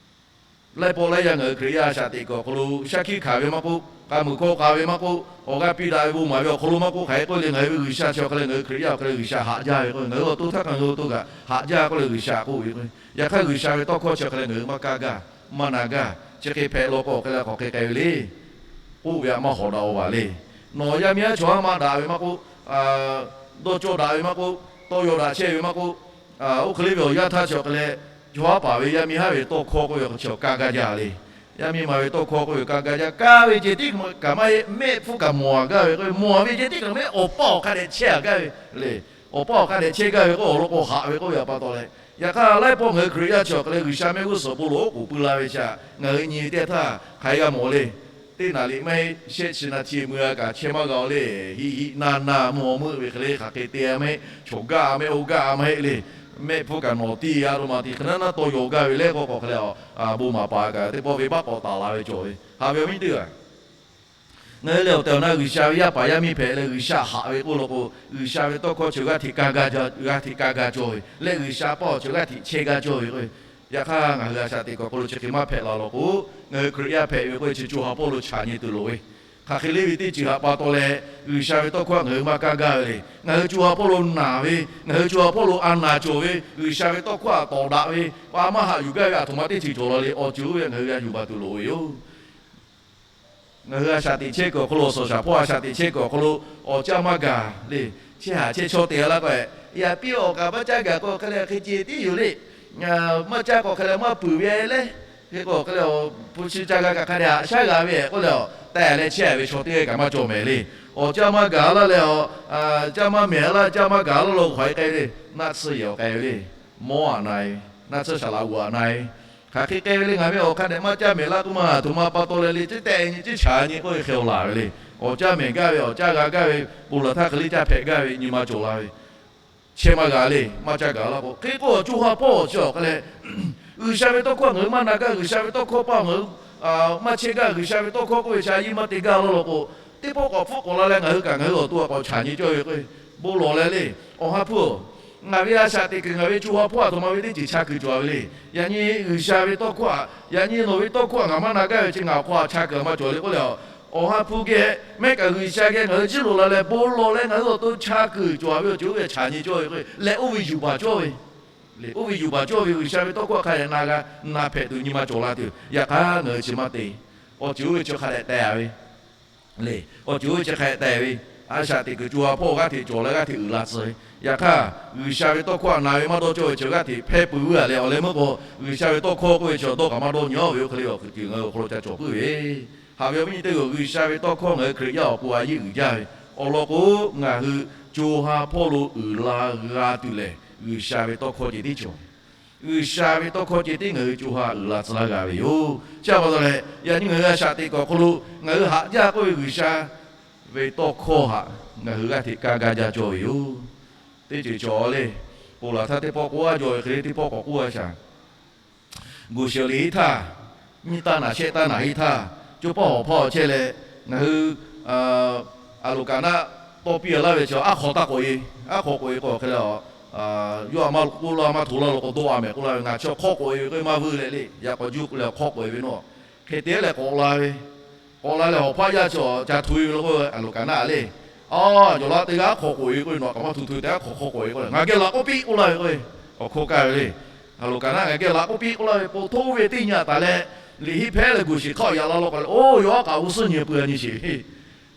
Laiˉ pawˆ laiˉ yaˇ ngaˬ hui Hkriꞈ yaˇ a shaꞈ teꞈ kuiˬ awˬ hk'aw lo shaˉ hkiˆ hkanˍ ve maˇ k'oˆ, k'a muiˬ hkawˇ k'a ve maˇ k'oˆ, awˬ g'aˇ piˇ daꞈ ve bon maˍ ve awˬ hk'aw lo maˇ k'oˆ, hk'aˬ hk'e k'oˆ le, ngaˬ hui ve G'uiˬsha chi awˬ hk'e leh ngaˬ hui Hkriꞈ yaˇ awˬ hk'e leh G'uiˬsha haꞈ jaˇ ve k'o, ngaˬ hui awˬ to htaˇ kaꞈ ngaˬ hui awˬ to kaꞈ haꞈ jaˇ k'oˆ leh G'uiˬsha k'oˆ ve k'o, yaꞈ hk'aˇ G'uiˬsha ve tawˇ hkawˇ chi awˬ hk'e leh ngaˬ hui maˇ kaˇ gaˇ, maˇ na gaˇ. Chi hk'e hpehꞈ law k'o hk'e leh k'awꞈ hk'e k'ai ve le. K'oˆ ve aꞈ maˇ hawˍ daꞈ-o vaˬ le. Nawˬ yaˇ miˇ haˉ chaw haˉ maˇ daꞈ ve maˇ k'oˆ, dawˇ cawˇ daꞈ ve maˇ k'oˆ, tawˇ yaw daꞈ chehˇ ve maˇ k'oˆ, oˇ hk'e le ve awˬ yanˇ htaˇ chi awˬ hk'e leh, chaw haˉ paˍ ve yaˇ miˇ haˉ ve tawˇ hkawˇ k'oˆ ve awˬ hk'e chi awˬ kaˇ gaˇ jaˇ le. Yaˇ miˇ ma ve tawˇ hkawˇ k'oˆ ve kaˇ gaˇ jaˇ. Kaˇ ve ceh tiˉ kaꞈ maˇ heˆ, mehˆ hpfuhˇ kaꞈ mawˬ a gaˇ ve k'o, mawˬ ve ceh tiˉ kaꞈ maˇ heˆ, awˬ paˇ awˬ hk'a dehꞈ chehˇ a gaˇ ve le. Awˬ paˇ awˬ hk'a dehꞈ chehˇ gaˇ ve k'o, awˬ lawn k'o haꞈ ve k'oˆ ve a pa taw leh, yaꞈ hk'aˇ laiˉ pawˆ ngaˬ hui Hkriꞈ yaˇ chi awˬ hk'e leh G'uiˬsha mehˆ g'uˇ suhˍ bon lawˬ oˉ k'oˍ pui la ve chi htaꞈ ngaˬ hui nyi ve teˇ htaˇ hk'aˬ hk'e g'a mawˬ le. Teˇ naˍ liꞈ maˇ heˆ, shehˆ chi naˍ htiꞈ mui a kaꞈ chehˇ maˇ g'a-o le. Hiˆ hiˆ naˇ naˇ mvuhˇ meuˆ ve hk'e le, hk'aˬ hk'e te a maˇ heˆ, chaw gaˇ a maˇ heˆ, oˇ gaˇ a maˇ heˆ le. Mehˆ hpfuhˇ kaꞈ nawˬ tiˇ a, a htoꞈ ma te hk'e naˉ naˉ tawˇ yaw gaˇ ve leh k'o k'awꞈ hk'e leh, bon maˍ paˍ kaꞈ teˇ pawˆ venˇbaˆ k'awꞈ taˍ la ve cawˬ ve. Haꞈ ve awˬ viˉ teˇ g'aˇ, ngaˬ hui lehˬ awˬ tehˬ awˬ na G'uiˬsha ve yaˇ paˍ yaˇ miˇ hpehꞈ leh G'uiˬsha haꞈ ve k'oˆ law k'o, G'uiˬsha ve tawˇ hkawˇ chi g'aˇ hteꞈ kaˇ gaˇ jaˇ, g'aˇ hteꞈ kaˇ gaˇ cawˇ ve leh G'uiˬsha paˇ awˬ chi g'aˇ hteꞈ chehˇ gaˇ cawˇ ve k'o, yaꞈ hk'aˇ ngaˬ hui a shaꞈ teꞈ kuiˬ awˬ hk'aw lo chi hk'e maˇ hpehꞈ la law k'o, ngaˬ hui Hkriꞈ yaˇ hpehꞈ ve k'o, chi co ha hpawˇ lo chaꞈ nyi tuˬ loˍ ve. Hk'aˬ hk'e le ve teˇ ceuˬ htaꞈ pa taw leh, G'uiˬsha ve tawˇ hkawˇ htaꞈ ngaˬ hui maˇ kaˇ gaˇ ve le. Ngaˬ hui co ha hpawˇ lo naˬ ve, ngaˬ hui co ha hpawˇ lo a naˬ cawˬ ve, G'uiˬsha ve tawˇ hkawˇ htaꞈ tawˍ daꞈ ve, a maˇ haꞈ yuˬ gaˇ ve a htoꞈ ma teˇ ceuˬ cawˬ la le, awˬ ceuˬ oˇ ve ngaˬ hui g'a yuˬ baˬ tuˬ loˍ ve yoˬ. Ngaˬ hui a shaꞈ teꞈ chehˇ kuiˬ awˬ hk'aw lo, awˬ suhˍ shaˍ hpawˇ a shaꞈ teꞈ chehˇ kuiˬ awˬ hk'aw lo, awˬ caˇ maˇ gaˬ le. Chehˇ haꞈ chehˇ chaw te a laˇ k'o, yaꞈ piˇ awˬ kaꞈ maˇ caˇ gaˬ k'o hk'e leh hk'e ce tiˉ yoˬ le. Maˇ caˇ k'o hk'e leh maˇ puiˍ ve le. Hk'e k'o hk'e leh, hpu shi ca g'a kaꞈ hk'a dehꞈ haꞈ shaˉ g'a ve k'oˆ leh, teh leh chehˇ ve chaw teˇ g'aˇ kaꞈ maˇ cawˬ mehˍ le. Awˬ caˇ maˇ gaˬ laˇ leh, caˇ maˇ mehˍ laˇ, caˇ maˇ gaˬ laˇ lo hk'aˬ hk'e k'ai ve le. Naˆ tsuhˇ yehˬ awˬ k'ai ve le. Mawˇ aꞈ na e, naˆ tsuhˇ shaˍ laꞈ g'uˬ aꞈ na e. Hk'aˬ hk'e k'ai ve le, ngaˬ ve awˬ hk'a dehꞈ maˇ caˇ mehˍ laˇ k'oˆ ma, a htoꞈ ma pa taw leh le, ciˉ tehˆ nyi ciˉ chaꞈ nyi k'oˆ ve hk'e awˬ laˬ ve le. Awˬ caˇ mehˍ gaˇ ve, awˬ caˇ g'a gaˇ ve, ponˬ laˬ htaˇ hk'e le caˇ hpehꞈ gaˇ ve nyi ma cawˬ la ve. Chehˇ maˇ g'a le, maˇ caˇ gaˬ laˇ k'o. Hk'e k'o, co ha hpawˇ chi awˬ hk'e leh, G'uiˬsha ve tawˇ hkawˇ ngaˬ hui maˇ na gaˇ, G'uiˬsha ve tawˇ hkawˇ paˇ ngaˬ hui maˇ chehˇ gaˇ, G'uiˬsha ve tawˇ hkawˇ k'oˆ ve chi a yiˇ maˇ te gaˇ laˇ law k'o, teˇ pawˆ k'awꞈ hpfuhˆ k'awꞈ la leh ngaˬ hui kaꞈ ngaˬ hui awˬ to a k'awꞈ chaꞈ nyi cawˇ ve k'o, bon lawˬ leh le. Awˬ ha hpu-oˬ, ngaˬ ve a shaꞈ teꞈ kuiˬ ngaˬ ve co ha hpawˇ a htoꞈ ma ve teˇ ceuˬ chaˇ kuiˬ cawˬ a ve le. Yaꞈ nyi G'uiˬsha ve tawˇ hkawˇ htaꞈ, yaꞈ nyi nawˬ ve tawˇ hkawˇ htaꞈ ngaˬ maˇ na gaˇ ve chi ngaˬ awˬ hk'aw htaꞈ chaˇ kuiˬ a maˇ cawˬ le k'oˆ leh, Awˬ ha hpu geh, mehˆ kaꞈ G'uiˬsha geh ngaˬ hui ciˉ loꞈ la leh bon lawˬ leh ngaˬ hui awˬ to chaˇ kuiˬ cawˬ ve awˬ ceuˬ oˇ ve chaꞈ nyi cawˇ ve k'o, leh oˇ ve yuˬ baˬ cawˇ ve le. Oˇ ve yuˬ baˬ cawˇ ve G'uiˬsha ve tawˇ hkawˇ hk'a dehꞈ na g'a, na hpehꞈ tuˬ nyi ma cawˬ la tuˬ. Yaꞈ hk'aˇ ngaˬ hui chi maˇ te. Awˬ ceuˬ oˇ ve chi hk'a dehꞈ teh a ve le. Awˬ ceuˬ oˇ ve chi hk'a dehꞈ teh ve A shaꞈ teꞈ kuiˬ co ha hpawˇ g'aˇ hteꞈ cawˬ leh g'aˇ hteꞈ uiˍ la tcuh ve. Yaꞈ hk'aˇ, G'uiˬsha ve tawˇ hkawˇ htaꞈ na ve maˇ dawˇ cawˇ ve chaw g'aˇ hteꞈ hpehˇ peuˬ ve a leh, awˬ leh meuˇ k'o, G'uiˬsha ve tawˇ hkawˇ k'oˆ ve chaw dawˇ kaꞈ maˇ dawˇ nyi ve oˇ hk'e le awˬ hk'e ceuˬ ngaˬ hui awˬ hk'aw lo ca cawˬ puiˉ ve. Haꞈ ve awˬ viˉ nyi teˇ g'aˇ-oˬ, G'uiˬsha ve tawˇ hkawˇ ngaˬ hui Hkriꞈ yaˇ awˬ pon a yeˇ uiˍ jaˇ ve awˬ lawn k'o, ngaˬ hui co ha hpawˇ lo uiˍ la g'a tuˬ lehˬ, G'uiˬsha ve tawˇ hkawˇ ceh tiˉ cawˬ. G'uiˬsha ve tawˇ hkawˇ ceh tiˉ ngaˬ hui co ha uiˍ la tcuh laˇ g'a ve yoˬ. Chi a pa taw leh, yaꞈ nyi ngaˬ hui a shaꞈ teꞈ kuiˬ awˬ hk'aw lo ngaˬ hui haꞈ jaˇ k'oˆ ve G'uiˬsha ve tawˇ hkawˇ htaꞈ ngaˬ hui g'aˇ hteꞈ kaˇ gaˇ jaˇ cawˇ ve yoˬ. Teˇ ceuˬ cawˬ le. Ponˬ laˬ htaˇ teˇ pawˆ k'oˆ a jaw ve hk'e le, teˇ pawˆ k'awꞈ k'oˆ a shaˍ. G'uˬ shehˍ liꞈ hiˆ htaˇ, nyiˇ taˇ naˍ shehˆ taˇ naˍ hiˆ htaˇ, co paˇ hawˍ hpawˇ chehˇ leh, ngaˬ hui a loˍ kaꞈ naˆ tawˇ piˇ a laˇ ve chi aˉ hk'aw taˇ k'oꞈ e, aˉ hk'aw k'oꞈ e k'o hk'e le, yawˇ a maˇ k'oˆ laˇ maˇ hto laˇ lo k'o dawˇ a mehˍ k'oˆ laˇ ve, ngaˬ chi hk'awˇ k'oꞈ e ve k'o maˇ vuiˇ leh le, yaꞈ k'aw juˇ k'oˆ leh hk'awˇ k'oꞈ e ve nawˬ. Hk'e te leh k'awꞈ la ve, k'awꞈ la leh hawˍ hpaˇ yaˇ chi ca hto e ve lo k'o, a loˍ kaꞈ naˆ le. A, yawˬ la teˇ g'aˇ aˉ hk'aw k'oꞈ e ve k'o, nawˬ kaꞈ maˇ hto hto te aˉ hk'aw hk'awˇ k'oꞈ e k'oˆ leh, ngaˬ geh laꞈ k'oˆ piˇ k'oˆ laˇ ve k'o, awˬ hkawˇ kaˇ ve le. A loˍ kaꞈ naˆ ngaˬ geh laꞈ k'oˆ piˇ k'oˆ laˇ ve, po htoˇ ve teˇ nyi taˍ leh, liꞈ hiˆ hpehˇ leh g'uˬ shehˍ hk'aˆ yaꞈ la law k'o leh, oˇ yawˇ aˉ kaꞈ g'uˇ suhˉ nyi pui a nyi sheˍ ve.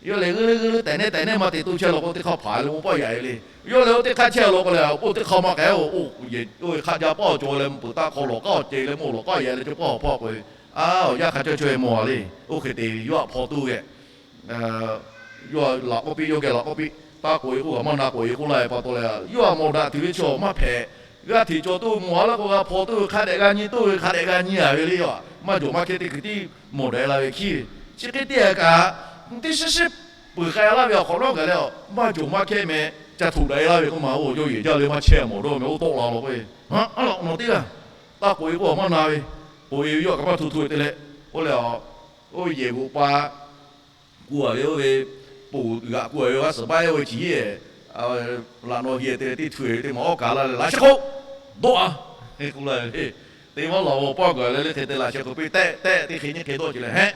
Yawˇ lehˬ g'uˇ leuˉ g'uˇ leuˉ tehˬ nehˉ tehˬ nehˉ maˇ te toˇ chehˇ law k'o, teˇ hk'aˇ hpaˍ leh oˇ pawˆ yaꞈ e le. Yawˇ lehˬ oˇ teˇ hk'aˇ chehˇ law k'o leh, oˇ teˇ hk'aˇ maˇ k'ai-o, oˇ ve hk'aˆ jaˇ pawˆ cawˬ leh mvuhˇ peuˬ taˇ hk'aw lawˬ k'aˉ awˬ ceh leh mawˇ lawˬ k'aˉ yaꞈ leh co paˇ hawˍ hpawˇ k'oꞈ e. A, awˬ yanˇ hk'a caˇ caˇ e mawˬ a le. Oˇ hk'e te ve yawˇ htaꞈ hpaw toˇ ve, yawˇ laꞈ k'oˆ piˇ, yawˇ geh laꞈ k'oˆ piˇ, taˇ k'oꞈ e k'oˆ kaꞈ maˇ na k'oꞈ e k'oˆ laˇ ve pa taw leh, yawˇ htaꞈ mawˬ daꞈ tuˬ ve chaw maˇ hpehꞈ. G'aˇ hteꞈ cawˬ toˇ mawˬ a laˇ k'o, g'a hpaw toˇ ve hk'a dehꞈ g'a nyi toˇ ve hk'a dehꞈ g'a nyi a ve le. Yawˇ maˇ jawˬ maˇ hkehˇ teˇ hkui tiˉ mawˬ daꞈ e la ve hkiˉ ve, chi hk'e te a kaꞈ, teˇ shiˉ shiˉ peuˬ k'ai laˇ ve awˬ hk'awꞈ nawˉ gaˬ leh, maˇ jawˬ maˇ hkehˇ meh ca htoꞈ daꞈ e laˇ ve k'oˆ ma, oˇ yawˇ yehˬ jaˇ leh maˇ chehˇ mawˬ dawˇ meh oˇ tawˆ la law k'o, a laꞈ nawˬ teˇ g'aˇ taˇ k'oꞈ e k'oˆ kaꞈ maˇ na ve, k'oꞈ e ve yawˇ kaꞈ maˇ hto hto te leh, oˇ leh oˇ yehˬ g'oꞈ pa kuˬ a ve oˇ ve, ponˬ g'aꞈ kuˬ a ve g'aˇ suhˍ baˆ oˇ ve chi yeˇ laꞈ naw hi te leh teˇ htu e ve teˇ maˬ awˉ kaˬ la leh laꞈ sheh hk'oˆ dawˆ a k'oˆ la ve le. Teˇ maˇ laˬ ve awˬ paˇ gaˬ leh le hk'e te laꞈ sheh hk'oˆ piˇ tehˆ tehˆ teˇ hk'e nyiˇ hk'e dawˆ ce leh heˆ.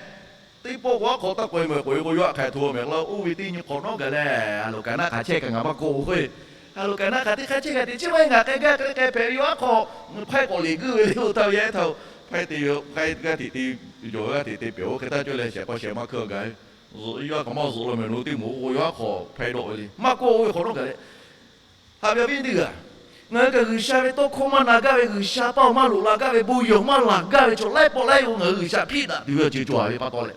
Teˇ pawˆ k'o aˉ hk'aw taˇ k'oꞈ e mehˍ k'oꞈ e k'o yawˇ htaꞈ hk'aˬ htoꞈ mehˍ k'oˆ la, oˇ ve teˇ nyi hk'awꞈ nawˉ gaˬ leh, a loˍ kaꞈ naˆ hk'aˬ chehˇ kaꞈ ngaˬ maˇ k'oˆ k'oˆ ve. A loˍ kaꞈ naˆ hk'aˬ teˇ hk'aˇ chehˇ kaꞈ te chi maˇ heˆ, ngaˬ k'ai gaˇ k'ai k'ai hpehꞈ ve yawˇ aˉ hk'aw, hpaiˇ k'awꞈ liꞈ guˇ ve le, oˇ htaˇ ve yaˇ htaˇ hpaiˇ te ve, hpaiˇ g'aˇ hteꞈ te, yawˬ ve g'aˇ hteꞈ te pehˬ oˇ hk'e taˇ cawˇ leh shehˍ hk'aw shehˍ ma hkui g'a ve, zuhꞈ yawˇ kaꞈ maˇ zuhꞈ la mehˍ nawˬ hui teˇ moˍ k'o yawˇ aˉ hk'aw hpaiˇ dawˆ ve le, maˇ k'oˆ oˇ ve hk'awꞈ nawˉ gaˬ leh Haꞈ ve awˬ viˉ teˇ g'aˇ, ngaˬ hui kaꞈ G'uiˬsha ve tawˇ hkawˇ maˇ na gaˇ ve, G'uiˬsha paˇ awˬ maˇ loꞈ la gaˇ ve, bon yehˬ maˇ laˬ gaˇ ve chaw laiˉ pawˆ laiˉ o ngaˬ hui G'uiˬsha hpiˇ daꞈ tuˬ ve awˬ ceuˬ cawˬ ve pa taw leh,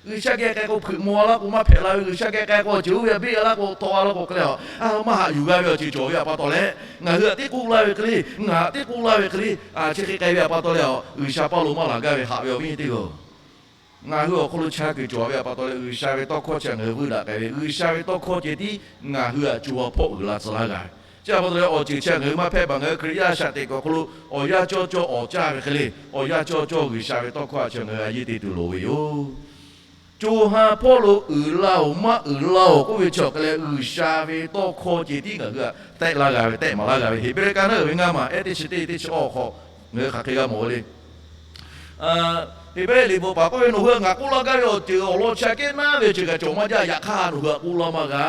G'uiˬsha geh k'ai k'o hpeuꞈ maw a laˇ k'o maˇ hpehꞈ la ve, G'uiˬsha geh k'ai k'o awˬ ceuˬ oˇ ve a beˆ a laˇ k'o taw a laˇ k'o hk'e leh a, maˇ haꞈ yuˬ g'a ve awˬ ceuˬ cawˬ ve pa taw leh, ngaˬ hui htaꞈ teˇ k'oˆ laˇ ve hk'e le, ngaˬ htaꞈ teˇ k'oˆ laˇ ve hk'e le, chi hk'e k'ai ve pa taw leh, G'uiˬsha paˇ lo maˇ laˬ gaˇ ve haꞈ ve awˬ viˉ teˇ g'aˇ, ngaˬ hui awˬ hk'aw lo cha kuiˬ cawˬ ve pa taw leh, G'uiˬsha ve tawˇ hkawˇ chi ngaˬ hui vuiˇ daꞈ k'ai ve, G'uiˬsha ve tawˇ hkawˇ ceh tiˉ ngaˬ hui htaꞈ co ha hpawˇ uiˍ la tcuh laˇ g'a ve. Chi pa taw leh awˬ ceuˬ chi ngaˬ hui maˇ hpehˇ baˬ, ngaˬ hui Hkriꞈ yaˇ shaꞈ teꞈ kuiˬ awˬ hk'aw lo awˬ yanˇ cawˇ cawˇ awˬ caˇ ve hk'e le, awˬ yanˇ cawˇ cawˇ G'uiˬsha ve tawˇ hkawˇ htaꞈ chi ngaˬ hui a yeˇ te tuˬ loˍ ve yoˬ. Co ha hpawˇ lo uiˍ la-oˬ maˇ uiˍ la-oˬ k'oˆ ve chi awˬ hk'e leh, G'uiˬsha ve tawˇ hkawˇ ceh tiˉ ngaˬ hui htaꞈ tehˆ laˇ g'a ve, tehˆ maˍ laˇ g'a ve, Heˍbrehˇ kaˆ naˆ uiˍ ve ngaˇ maˬ ehˉ teˇ chi teˇ teˇ chi awˬ hk'aw ngaˬ hui hk'aˬ hk'e g'a mawˬ ve le. Heˍbrehˇ liꞈ bvuhꞈ paˍ k'oˆ ve, nawˬ hui htaꞈ ngaˬ k'oˆ laˇ gaˇ ve awˬ ceuˬ awˬ lawn chi aꞈ kehˉ naˉ ve awˬ ceuˬ kaꞈ cawˬ maˇ jaˇ. Yaꞈ hk'aˇ nawˬ hui htaꞈ k'oˆ laˇ maˇ g'a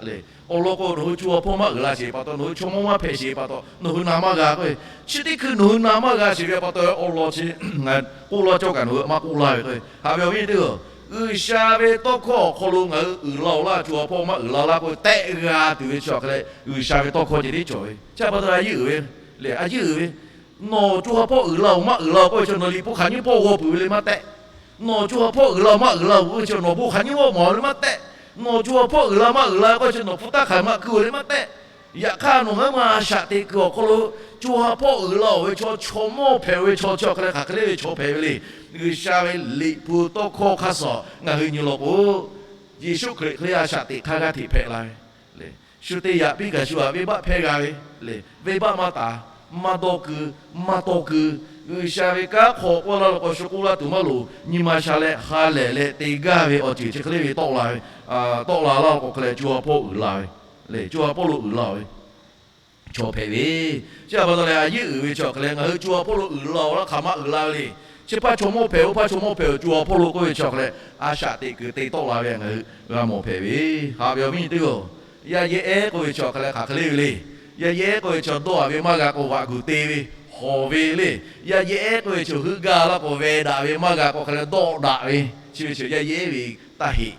le. Awˬ lawn k'o, nawˬ hui co ha hpawˇ maˇ uiˍ la sheˍ pa taw, nawˬ hui chaw mawˇ maˇ hpehꞈ sheˍ pa taw, nawˬ hui na maˇ g'a k'o, chi teˇ hkui nawˬ hui na maˇ g'a sheˍ ve pa taw, awˬ lawn chi ngaˬ k'oˆ laˇ cawˇ kaꞈ nawˬ hui maˇ k'oˆ laˇ ve k'o, haꞈ ve awˬ viˉ teˇ hpaˍ, G'uiˬsha ve tawˇ hkawˇ awˬ hk'aw lo ngaˬ hui uiˍ la-oˬ laˇ, co ha hpawˇ maˇ uiˍ la laˇ k'oˆ ve tehˆ g'a tuˬ ve chi awˬ hk'e leh, G'uiˬsha ve tawˇ hkawˇ ceh tiˉ cawˬ ve. Chi pa taw a yeˇ uiˍ ve le, a yeˇ uiˍ ve. Nawˬ co ha hpawˇ uiˍ la-oˬ maˇ uiˍ la-oˬ k'oˆ ve chi nawˬ liꞈ hpu hk'aˬ nyiˇ hpawˇ g'aw peuˬ ve le maˇ tehˆ. Nawˬ co ha hpawˇ uiˍ la-oˬ maˇ uiˍ la-oˬ k'oˆ ve chi nawˬ bon hk'aˬ nyiˇ g'aw mawˬ ve le maˇ tehˆ. Nawˬ co ha hpawˇ uiˍ la maˇ uiˍ la k'oˆ ve chi nawˬ hpu taˇ hk'aˬ maˇ hkui-oˬ le maˇ tehˆ. Yaꞈ hk'aˇ nawˬ ngaˬ hui ma shaꞈ teꞈ kuiˬ awˬ hk'aw lo co ha hpawˇ uiˍ la-oˬ ve chaw, chaw mawˇ hpehꞈ-oˬ ve chaw chi awˬ hk'e leh hk'aˬ hk'e le ve chaw hpehꞈ ve le. G'uiˬsha ve liꞈ hpu tawˇ hkawˇ hk'aˇ suh ngaˬ hui nyi law k'o, Yeˍsuˆ Hkriꞈ hk'e leh a shaꞈ teꞈ hk'aˇ g'aˇ hteꞈ hpehꞈ la ve le. Shu te yaꞈ piˇ kaꞈ shu htaꞈ venˇbaˆ hpehˇ g'a ve le. Venˇbaˆ maˇ taˍ, maˇ dawˇ keu, maˇ tawˇ keu. G'uiˬsha ve kanˉ hk'aw k'oˆ laˇ law k'o, shu k'oˆ laˇ tuˬ maˇ loˍ. Nyi ma sha leh ha lehˬ leh te gaˇ ve awˬ ceuˬ chi hk'e le ve tawˆ la ve, tawˆ la laˇ law k'o hk'e leh co ha hpawˇ uiˍ la ve le. Co ha hpawˇ lo uiˍ la-oˬ ve chaw hpehꞈ ve. Chi pa taw leh a yeˇ uiˍ ve chi awˬ hk'e leh ngaˬ hui co ha hpawˇ lo uiˍ la-oˬ laˇ hk'aˬ maˇ uiˍ la ve le. Chi hpaˇ chaw mawˇ hpehꞈ-oˬ, hpaˇ chaw mawˇ hpehꞈ-oˬ, co ha hpawˇ lo k'oˆ ve chi awˬ hk'e leh a shaꞈ teꞈ kuiˬ te tawˆ la ve ngaˬ hui g'a mawˬ hpehꞈ ve. Haꞈ ve awˬ viˉ nyi teˇ hpaˍ-oˬ, yaˇ yehˉ k'oˆ ve chi awˬ hk'e leh hk'aˬ hk'e le ve le. Yaˇ yehˉ k'oˆ ve chi dawˇ-a ve maˇ g'a k'o g'aꞈ guˬ te ve, hawˬ ve le. Yaˇ yehˉ k'oˆ ve chi heuˆ gaˇ laˇ k'o veh daꞈ ve maˇ g'a k'o hk'e leh dawˆ daꞈ ve, chi ve chi yaˇ yehˉ ve taˇ heꞈ.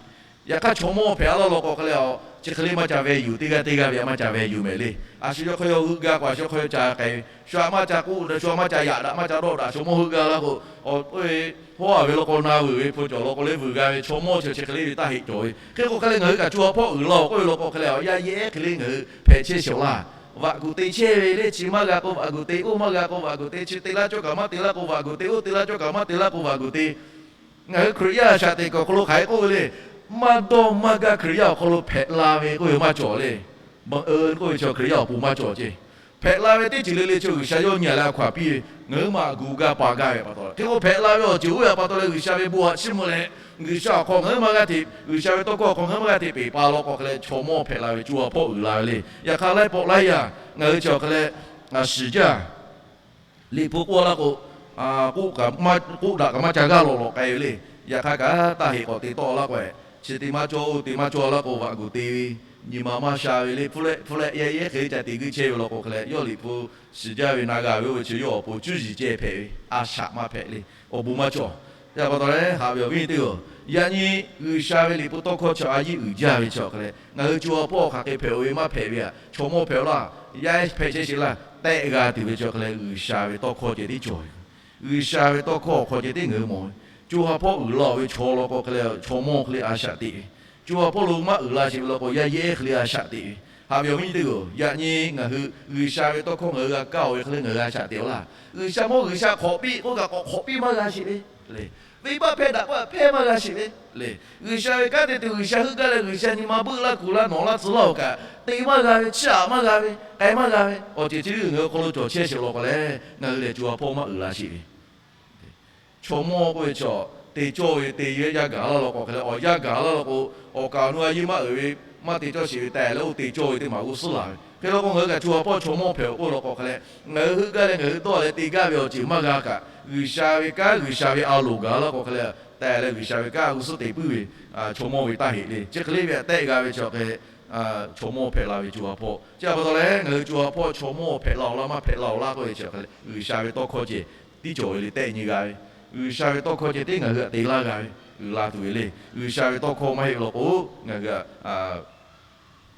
Yaꞈ hk'aˇ chaw mawˇ hpehꞈ-a laˇ law k'o hk'e leh a Chi hk'e le maˇ ca ve yuˬ, teˇ g'aˇ teˇ g'aˇ ve a maˇ ca ve yuˬ mehˍ le. A shu yawˇ hk'aw yaw heuˆ gaˇ k'o, a shu yawˇ hk'aw yaw ca k'ai ve, shu a maˇ ca k'oˆ, shu a maˇ ca yaꞈ daꞈ, maˇ ca dawˆ daꞈ, shu mawˇ heuˆ gaˇ laˇ k'o, hawˉ a ve law k'o na vuiˬ ve, hpu cawˬ law k'o leh vuiˬ g'a ve chaw mawˇ chi chi hk'e le ve taˇ heˆ cawˬ ve. Hk'e k'o hk'e leh ngaˬ hui kaꞈ co ha hpawˇ uiˍ la-oˬ k'oˆ ve law k'o hk'e leh, yaˇ yehˉ hk'e le ngaˬ hui hpehꞈ chehˇ sheˍ-oˬ laˇ. Vaꞈ kuˬ te chehˇ ve le, chi maˇ g'a k'o vaꞈ kuˬ te, oˇ maˇ g'a k'o vaꞈ kuˬ te, chi te laˇ cawˇ kaꞈ maˇ te laˇ k'o vaꞈ kuˬ te, oˇ te laˇ cawˇ kaꞈ maˇ te laˇ k'o vaꞈ kuˬ te. Ngaˬ hui Hkriꞈ yaˇ a shaꞈ teꞈ kuiˬ awˬ hk'aw lo hk'aˬ hk'e k'oˆ ve le. Maˇ dawˇ maˇ gaˇ Hkriꞈ yaˇ awˬ hk'aw lo hpehꞈ la ve k'oˆ ve maˇ cawˬ le. Baˬ-e k'oˆ ve chi Hkriꞈ yaˇ awˬ pon maˇ cawˬ ceˇ. Hpehꞈ la ve teˇ ceuˬ le le chi G'uiˬsha yawˇ nyi a leh a hkaw aꞈ piˇ ve, ngaˬ hui maꞈ gu gaˇ pa gaˇ ve pa taw, hk'e k'o hpehꞈ la ve awˬ ceuˬ oˇ ve pa taw leh G'uiˬsha ve bon htaꞈ chiˇ mvuh leh, G'uiˬsha awˬ hk'aw ngaˬ hui maˇ g'a hteꞈ, G'uiˬsha ve tawˇ hkawˇ awˬ hk'aw ngaˬ hui maˇ g'a hteꞈ peˬ pa law k'o hk'e leh chaw mawˇ hpehꞈ la ve co ha hpawˇ uiˍ la ve le. Yaꞈ hk'aˇ laiˉ pawˆ laiˉ yaˇ ngaˬ hui chi awˬ hk'e leh shiˍ jaˇ Liꞈ hpu k'oˆ laˇ k'o, k'oˆ daꞈ kaꞈ maˇ ca g'aˇ lawꞈ lawꞈ k'ai ve le. Yaꞈ hk'aˇ kaꞈ taˇ heˆ k'awꞈ te tawˆ laˇ k'o, chi te maˇ cawˇ, oˇ te maˇ cawˇ laˇ k'o vaꞈ kuˬ te ve, nyi ma maˇ sha ve le. Hpu leh hpu leh yaˇ yehˉ hk'e le ca te g'uiˇ chehˇ ve law k'o hk'e leh, yawˇ Liꞈ hpu shiˍ jaˇ ve na g'a ve oˇ ve chi yawˇ awˬ pon cuˇ yiˍ cehˇ hpehꞈ ve, a shaꞈ maˇ hpehꞈ le. Awˬ bon maˇ cawˬ. Chi pa taw leh haꞈ ve awˬ viˉ teˇ-oˬ, yaꞈ nyi G'uiˬsha ve Liꞈ hpu tawˇ hkawˇ chi a yiˉ uiˍ jaˇ ve chi awˬ hk'e leh, ngaˬ hui co ha hpawˇ hk'aˬ hk'e hpehꞈ-oˬ ve maˇ hpehꞈ ve aꞈ, chaw mawˇ hpehꞈ-oˬ laˇ, yaˇ hpehꞈ chehˇ sheˍ laˇ, tehˆ g'a tuˬ ve chi awˬ hk'e leh G'uiˬsha ve tawˇ hkawˇ ceh tiˉ cawˬ ve. G'uiˬsha ve tawˇ hkawˇ awˬ hk'aw ceh tiˉ ngaˬ hui mawˬ ve. Co ha hpawˇ uiˍ la-oˬ ve chaw law k'o hk'e leh chaw mawˇ hk'e le a shaꞈ teꞈ ve. Co ha hpawˇ lo maˇ uiˍ la sheˍ ve law k'o yaˇ yehˉ hk'e le a shaꞈ teꞈ ve. Haꞈ ve awˬ viˉ teˇ-oˬ, yaꞈ nyi ngaˬ hui G'uiˬsha ve tawˇ hkawˇ ngaˬ hui g'a kaˇ-oˬ ve hk'e le ngaˬ hui a shaꞈ teꞈ-oˬ laˇ. G'uiˬsha mawˇ G'uiˬsha hk'awꞈ piˇ k'oˆ kaꞈ k'awꞈ hk'awꞈ piˇ maˇ g'a sheˍ ve le. Venˇbaˆ hpehˇ daꞈ k'oˆ kaꞈ hpehˇ maˇ g'a sheˍ ve le. G'uiˬsha ve kanˉ te tuˬ G'uiˬsha heuˆ gaˇ leh G'uiˬsha nyi ma buˆ laˇ kuˬ laˇ nawˬ laˇ tcuh laˇ-oˬ kaꞈ te maˇ g'a ve, chiˇ aꞈ maˇ g'a ve, k'ai maˇ g'a ve, awˬ ceuˬ chi le ngaˬ hui awˬ hk'aw lo cawˬ chehˇ sheˍ law k'o leh ngaˬ hui lehˬ co ha hpawˇ maˇ uiˍ la sheˍ ve. Chaw mawˇ k'oˆ ve chaw te cawˇ ve te yaˇ gaˬ laˇ law k'o hk'e leh, awˬ yaˇ gaˬ laˇ law k'o, awˬ kaˍ awˬ nu a yeˇ maˇ uiˍ ve, maˇ te cawˇ sheˍ ve tehꞈ leh oˇ te cawˇ ve teˇ maˬ g'uˇ suhˉ laˬ ve. Hk'e law k'o ngaˬ hui kaꞈ co ha hpawˇ chaw mawˇ hpehꞈ-oˬ k'oˆ law k'o hk'e leh, ngaˬ hui heuˆ gaˇ leh ngaˬ hui dawˇ leh te gaˇ ve awˬ ceuˬ maˇ g'a kaꞈ, G'uiˬsha ve kanˉ G'uiˬsha ve a loˍ gaˬ laˇ k'o hk'e leh, tehꞈ leh G'uiˬsha ve kanˉ g'uˇ suhˉ te puiˉ ve chaw mawˇ ve taˇ heˆ le. Chi hk'e le ve aꞈ tehˆ g'a ve chi awˬ hk'e chaw mawˇ hpehꞈ la ve co ha hpawˇ. Chi pa taw leh ngaˬ hui co ha hpawˇ chaw mawˇ hpehꞈ la-oˬ laˇ maˇ hpehꞈ la-oˬ laˇ k'oˆ ve chi awˬ hk'e leh G'uiˬsha ve tawˇ hkawˇ ceh tiˉ cawˬ ve le tehˆ nyi g'a ve. G'uiˬsha ve tawˇ hkawˇ ceh tiˉ ngaˬ hui aꞈ te laˇ g'a ve, uiˍ la tuˬ ve le. G'uiˬsha ve tawˇ hkawˇ maˇ heˆ law k'o, ngaˬ hui aꞈ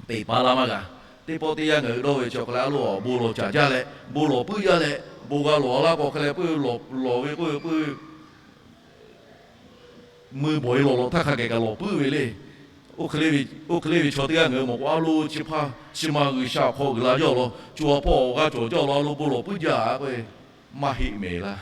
peˬ pa laˇ maˇ g'a. Teˇ pawˆ teˇ yanˇ ngaˬ hui dawˇ ve chi awˬ hk'e leh a loˍ awˬ bon lawˬ caˍ jaˇ leh, bon lawˬ puiˉ jaˇ leh, bon g'a lawˬ laˇ k'o hk'e leh puiˉ lawˬ ve k'oˆ ve puiˉ mui bawˬ-e lawˬ lawˬ htaˇ hk'a kehˬ kaꞈ lawˬ puiˉ ve le. Oˇ hk'e le ve chaw teˇ g'aˇ ngaˬ hui mawˬ k'o, a loˍ chi hpaˇ chi ma G'uiˬsha awˬ hk'aw uiˍ la jaˇ law, co ha hpawˇ awˬ g'aˇ cawˬ jaˇ law, a loˍ bon lawˬ puiˉ jaˇ k'oˆ ve, maˇ heˆ mehˍ laˇ.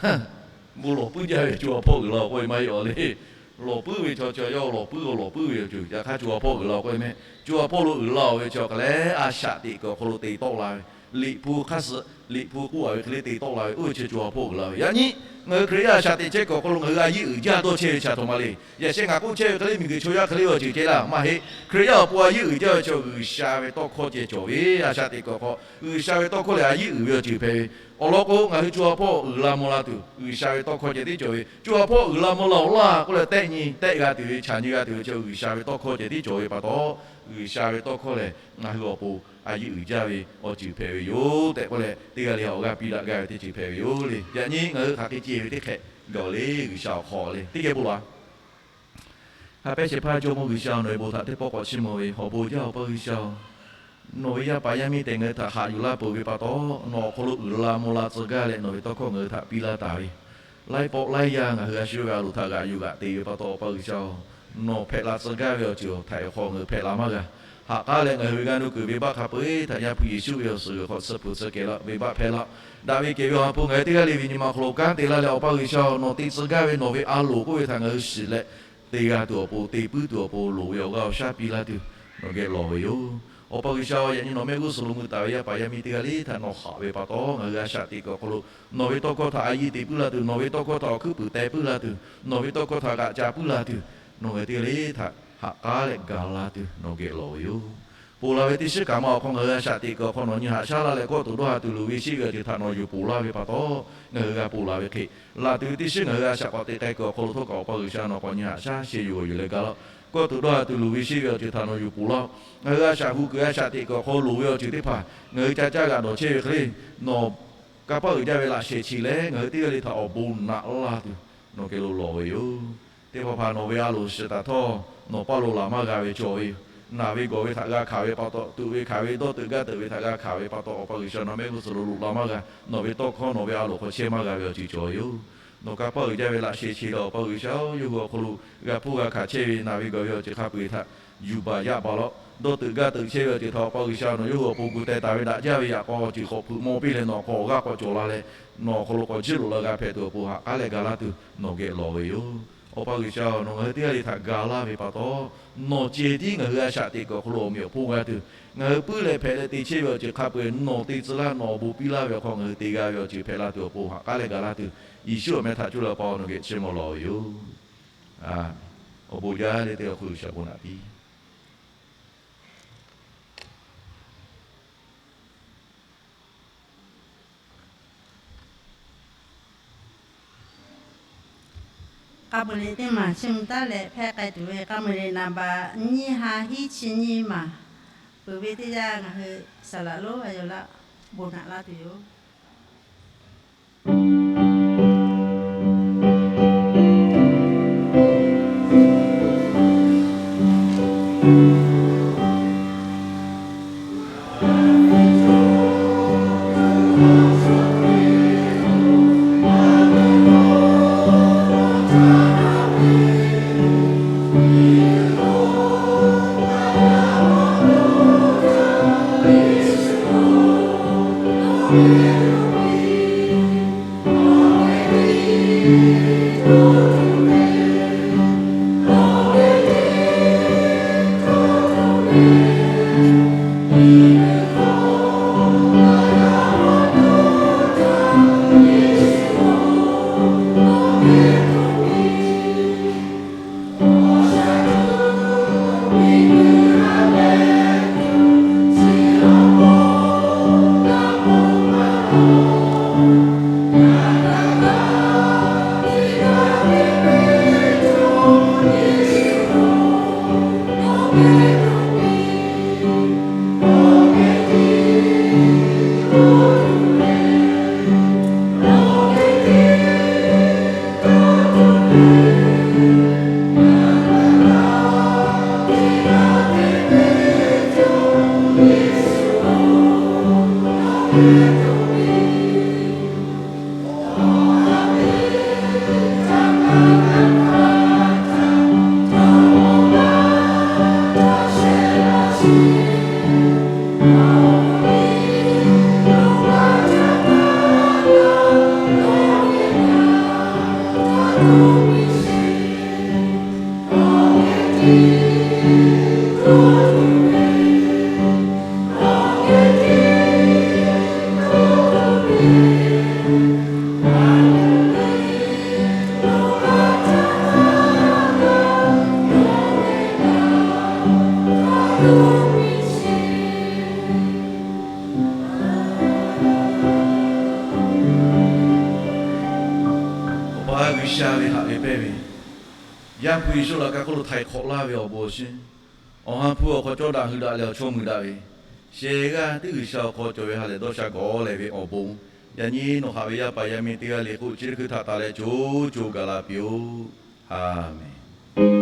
Bon lawˬ puiˉ jaˇ ve co ha hpawˇ uiˍ la-oˬ k'oˆ ve maˇ heˆ-aw le. Lawˬ puiˉ ve chaw chi yawˇ lawˬ puiˉ-o, lawˬ puiˉ ve awˬ ceuˬ yaꞈ hk'aˇ co ha hpawˇ uiˍ la-oˬ k'oˆ ve mehˆ. Co ha hpawˇ lo uiˍ la-oˬ ve chi awˬ hk'e leh a shaꞈ teꞈ kuiˬ awˬ hk'aw lo te tawˆ la ve, Liꞈ hpu hk'aˇ suh Liꞈ hpu k'oˆ-a ve hk'e le te tawˆ la ve, oˇ ve chi co ha hpawˇ uiˍ la ve. Yaꞈ nyi ngaˬ hui Hkriꞈ yaˇ a shaꞈ teꞈ chehˇ kuiˬ awˬ hk'aw lo ngaˬ hui a yiˉ uiˍ jaˇ dawˇ chehˇ ve chi a htoꞈ ma le. Yaꞈ sheh ngaˬ k'oˆ chehˇ ve hk'e le miˬguiˬ chaw yaˇ hk'e le ve awˬ ceuˬ ceh laˇ maˇ heˆ. Hkriꞈ yaˇ awˬ pon a yiˉ uiˍ jaˇ ve chi G'uiˬsha ve tawˇ hkawˇ ceh cawˬ ve. A shaꞈ teꞈ kuiˬ awˬ hk'aw G'uiˬsha ve tawˇ hkawˇ lehˬ a yiˉ uiˍ ve awˬ ceuˬ hpehꞈ ve. Awˬ lawn k'o ngaˬ hui co ha hpawˇ uiˍ la mvuh la tuˬ G'uiˬsha ve tawˇ hkawˇ ceh tiˉ cawˬ ve. Co ha hpawˇ uiˍ la mvuh la-oˬ laˇ k'oˆ leh tehˆ nyi tehˆ g'a tuˬ ve, chaꞈ nyi g'a tuˬ ve chi G'uiˬsha ve tawˇ hkawˇ ceh tiˉ cawˬ ve pa taw, G'uiˬsha ve tawˇ hkawˇ lehˬ ngaˬ hui awˬ pon a yiˉ uiˍ jaˇ ve awˬ ceuˬ hpehꞈ ve yoˬ tehꞈ k'oˆ leh, teˇ g'aˇ le awˬ g'aˇ piˇ daꞈ gaˇ ve teˇ ceuˬ hpehꞈ ve yoˬ le. Yaꞈ nyi ngaˬ hui hk'aˬ hk'e ceh ve teˇ hk'e gaˬ-oˬ le, G'uiˬsha awˬ hk'aw le teˇ geh bon laˬ. Ha pehˉ shehˍ hpaˇ Jawˇmawˇ G'uiˬsha-oˬ, nawˬ ve bon htaꞈ teˇ pawˆ k'awꞈ chiˇ mvuh ve, awˬ bon jaˇ Awˬ pa G'uiˬsha-oˬ, nawˬ ve yaˇ paˍ yaˇ miˇ tehꞈ ngaˬ hui htaꞈ haꞈ yuˬ laˇ peuˬ ve pa taw, nawˬ awˬ hk'aw lo uiˍ la mvuh la tcuh gaˇ leh nawˬ ve tawˇ hkawˇ ngaˬ hui htaꞈ piˇ laˇ taˍ ve, laiˉ pawˆ laiˉ yaˇ ngaˬ hui a shu ve a loˍ htaꞈ g'aꞈ yuˬ g'aꞈ te ve pa taw, Awˬ pa G'uiˬsha-oˬ, nawˬ hpehꞈ la tcuh gaˇ ve awˬ ceuˬ awˬ htaiˍ awˬ hk'aw ngaˬ hui hpehꞈ la maˇ g'a. Haꞈ k'aˉ leh ngaˬ hui ve g'a nu kuiˬ venˇbaˆ hk'a peu-eˬ htaꞈ Yaˇ hpu Yeˍsuˆ ve awˬ suhˍ g'uiˬ hk'aw tsuhˇ hpu tsuhˇ kehˬ laˇ, venˇbaˆ hpehˇ laˇ. Daꞈ ve kehˬ ve Awˬ ha hpu ngaˬ hui teˇ g'aˇ le ve nyi ma hk'aw lo kanˉ te laˇ leh, Awˬ pa G'uiˬsha-oˬ, nawˬ te tcuh gaˇ ve nawˬ ve a loˍ k'oˆ ve htaꞈ ngaˬ hui shiˍ leh, te g'a tuˬ awˬ pon, te puiˉ tuˬ awˬ pon loˍ ve awˬ g'aˇ awˬ shaˉ piˇ laˇ tuˬ nawˬ geh lawˬ ve yoˬ. Awˬ pa G'uiˬsha-oˬ, yaꞈ nyi nawˬ mehˆ g'uˇ suhˍ lo mui taˍ ve yaˇ paˍ yaˇ miˇ teˇ g'aˇ le htaꞈ nawˬ haꞈ ve pa taw, ngaˬ hui a shaꞈ teꞈ kuiˬ awˬ hk'aw lo nawˬ ve tawˇ hkawˇ htaꞈ a yiˇ te puiˉ laˇ tuˬ, nawˬ ve tawˇ hkawˇ htaꞈ awˬ hkuiˉ puiˍ teh puiˉ laˇ tuˬ, nawˬ ve tawˇ hkawˇ htaꞈ g'aꞈ ca puiˉ laˇ tuˬ, nawˬ ngaˬ hui teˇ g'aˇ le htaꞈ haꞈ k'aˉ leh gaˬ la tuˬ nawˬ geh lawˬ ve yoˬ. Ponˬ laˬ ve teˇ shiˉ kaꞈ ma awˬ hk'aw ngaˬ hui a shaꞈ teꞈ kuiˬ awˬ hk'aw nawˬ nyi haꞈ shaˉ laˇ leh, kawˆ tuˬ dawˇ ha tuˬ luˬ ve sheˆ ve awˬ ceuˬ htaꞈ nawˬ yuˬ ponˬ laˇ ve pa taw, ngaˬ hui g'a ponˬ laˬ ve hk'e, laˬ tuˬ ve teˇ shiˉ ngaˬ hui a shaꞈ k'awꞈ teꞈ k'ai kuiˬ awˬ hk'aw lo htawˇ kaꞈ Awˬ pa G'uiˬsha nawˬ k'awꞈ nyi haꞈ shaˉ sheh yuˬ g'awˬ yuˬ leh gaˬ laˇ. Kawˆ tuˬ dawˇ ha tuˬ luˬ ve sheˆ ve awˬ ceuˬ htaꞈ nawˬ yuˬ ponˬ laˇ. Ngaˬ hui a shaꞈ hu kuiˬ a shaꞈ teꞈ kuiˬ awˬ hk'aw loˍ ve awˬ ceuˬ teˇ hpaˍ ngaˬ hui ca caˇ g'aꞈ dawˬ chehˇ ve hk'e le, nawˬ kanˇ paˆ uiˍ jaˇ ve laꞈ shehˍ chi leh ngaˬ hui teˇ g'aˇ le htaꞈ awˬ bon naꞈ laˇ tuˬ nawˬ geh lo lawˬ ve yoˬ. Teˇ hpaˍ hpaˍ nawˬ ve a loˍ shiˍ taˍ htawˇ nawˬ paˇ lo laˬ maˇ g'a ve cawˬ ve yoˬ. naˬ ve gawˬ ve htaꞈ g'a hkanˍ ve pa taw, tuꞈ ve hkanˍ ve, dawˇ teuꞈ gaˇ teuꞈ ve htaꞈ g'a hkanˍ ve pa taw, Awˬ pa G'uiˬsha nawˬ mehˆ g'uˇ suhˍ lo loꞈ la maˇ g'a. Nawˬ ve tawˇ hkawˇ nawˬ ve a loˍ hk'aw chehˇ maˇ g'a ve awˬ ceuˬ cawˬ ve yoˬ. Nawˬ kanˇ paˆ uiˍ jaˇ ve laꞈ sheh che leh, Awˬ pa G'uiˬsha-oˬ, yawˇ hui awˬ hk'aw lo g'a hpuˇ g'a hkanˍ chehˇ ve naˬ ve gawˬ ve awˬ ceuˬ hk'a peu-eˬ htaꞈ yuˬ baˬ yaˇ baˬ law. Dawˇ teuꞈ gaˇ teuꞈ chehˇ ve awˬ ceuˬ htaꞈ Awˬ pa G'uiˬsha nawˬ yawˇ hui awˬ pon gu teh taˍ ve daꞈ jaˇ ve yaꞈ k'aw awˬ ceuˬ k'awꞈ hpeuꞈ maw piˇ leh nawˬ k'awꞈ g'aˇ k'awꞈ cawˬ la leh, nawˬ awˬ hk'aw lo k'awꞈ jiˇ loꞈ la g'a hpehꞈ tuˬ awˬ pon ha k'aˉ leh ga laˇ tuˬ nawˬ geh lawˬ ve yoˬ. Awˬ pa G'uiˬsha-oˬ, nawˬ ngaˬ hui teˇ g'aˇ le htaꞈ ga laˇ ve pa taw, nawˬ ceh tiˉ ngaˬ hui a shaꞈ teꞈ kuiˬ awˬ hk'aw lo awˬ meꞈ awˬ hponˇ g'a tuˬ, ngaˬ hui puiˉ leh hpehꞈ leh te chehˇ ve awˬ ceuˬ hk'a peu-eˬ nawˬ te tcuh laˇ, nawˬ awˬ bon piˇ laˇ ve awˬ hk'aw ngaˬ hui te g'a ve awˬ ceuˬ hpehꞈ la tuˬ awˬ pon ha k'aˉ leh ga laˇ tuˬ, Yeˍsuˆ awˬ meh htaꞈ cuˇ leh Awˬ pa nawˬ geh chiˇ mvuh lawˬ ve yoˬ. Awˬ bon jaˇ leh teˇ g'aˇ hk'oˆ G'uiˬsha bon naꞈ piˇ. K'a muiˬ le teˇ maˬ chiˇ mvuh taˉ leh hpehˇ k'ai tuˬ ve k'a muiˬ le naˍ baꞈ nyiˇ ha hiˉ chi nyiˇ maˬ peuˬ ve teˇ yanˇ ngaˬ hui saˍ laꞈ lonˉ a yaw laˇ bon naꞈ laˇ tuˬ yoˬ. Awˬ pa G'uiˬsha ve haꞈ ve pehnˇ ve, Yaˇ hpu Yeˍsuˆ laꞈ ka hk'oˆ lo htaiˍ hk'awꞈ laˇ ve awˬ bon awˬ shinˉ, Awˬ ha hpu awˬ hk'aw cawˇ daꞈ hui daꞈ leh awˬ chawˇ mui daꞈ ve, shehˍ g'aˇ teˇ G'uiˬsha awˬ hk'aw cawˬ ve ha lehˬ dawˇ sha gawˬ leh ve awˬ bon, yaꞈ nyi nawˬ haꞈ ve yaˇ paˍ yaˇ miˇ teˇ g'aˇ le hk'oˆ chi teˇ hkui htaꞈ taˍ leh co co gaˬ la piˇ-oˆ. Aˍmenˍ.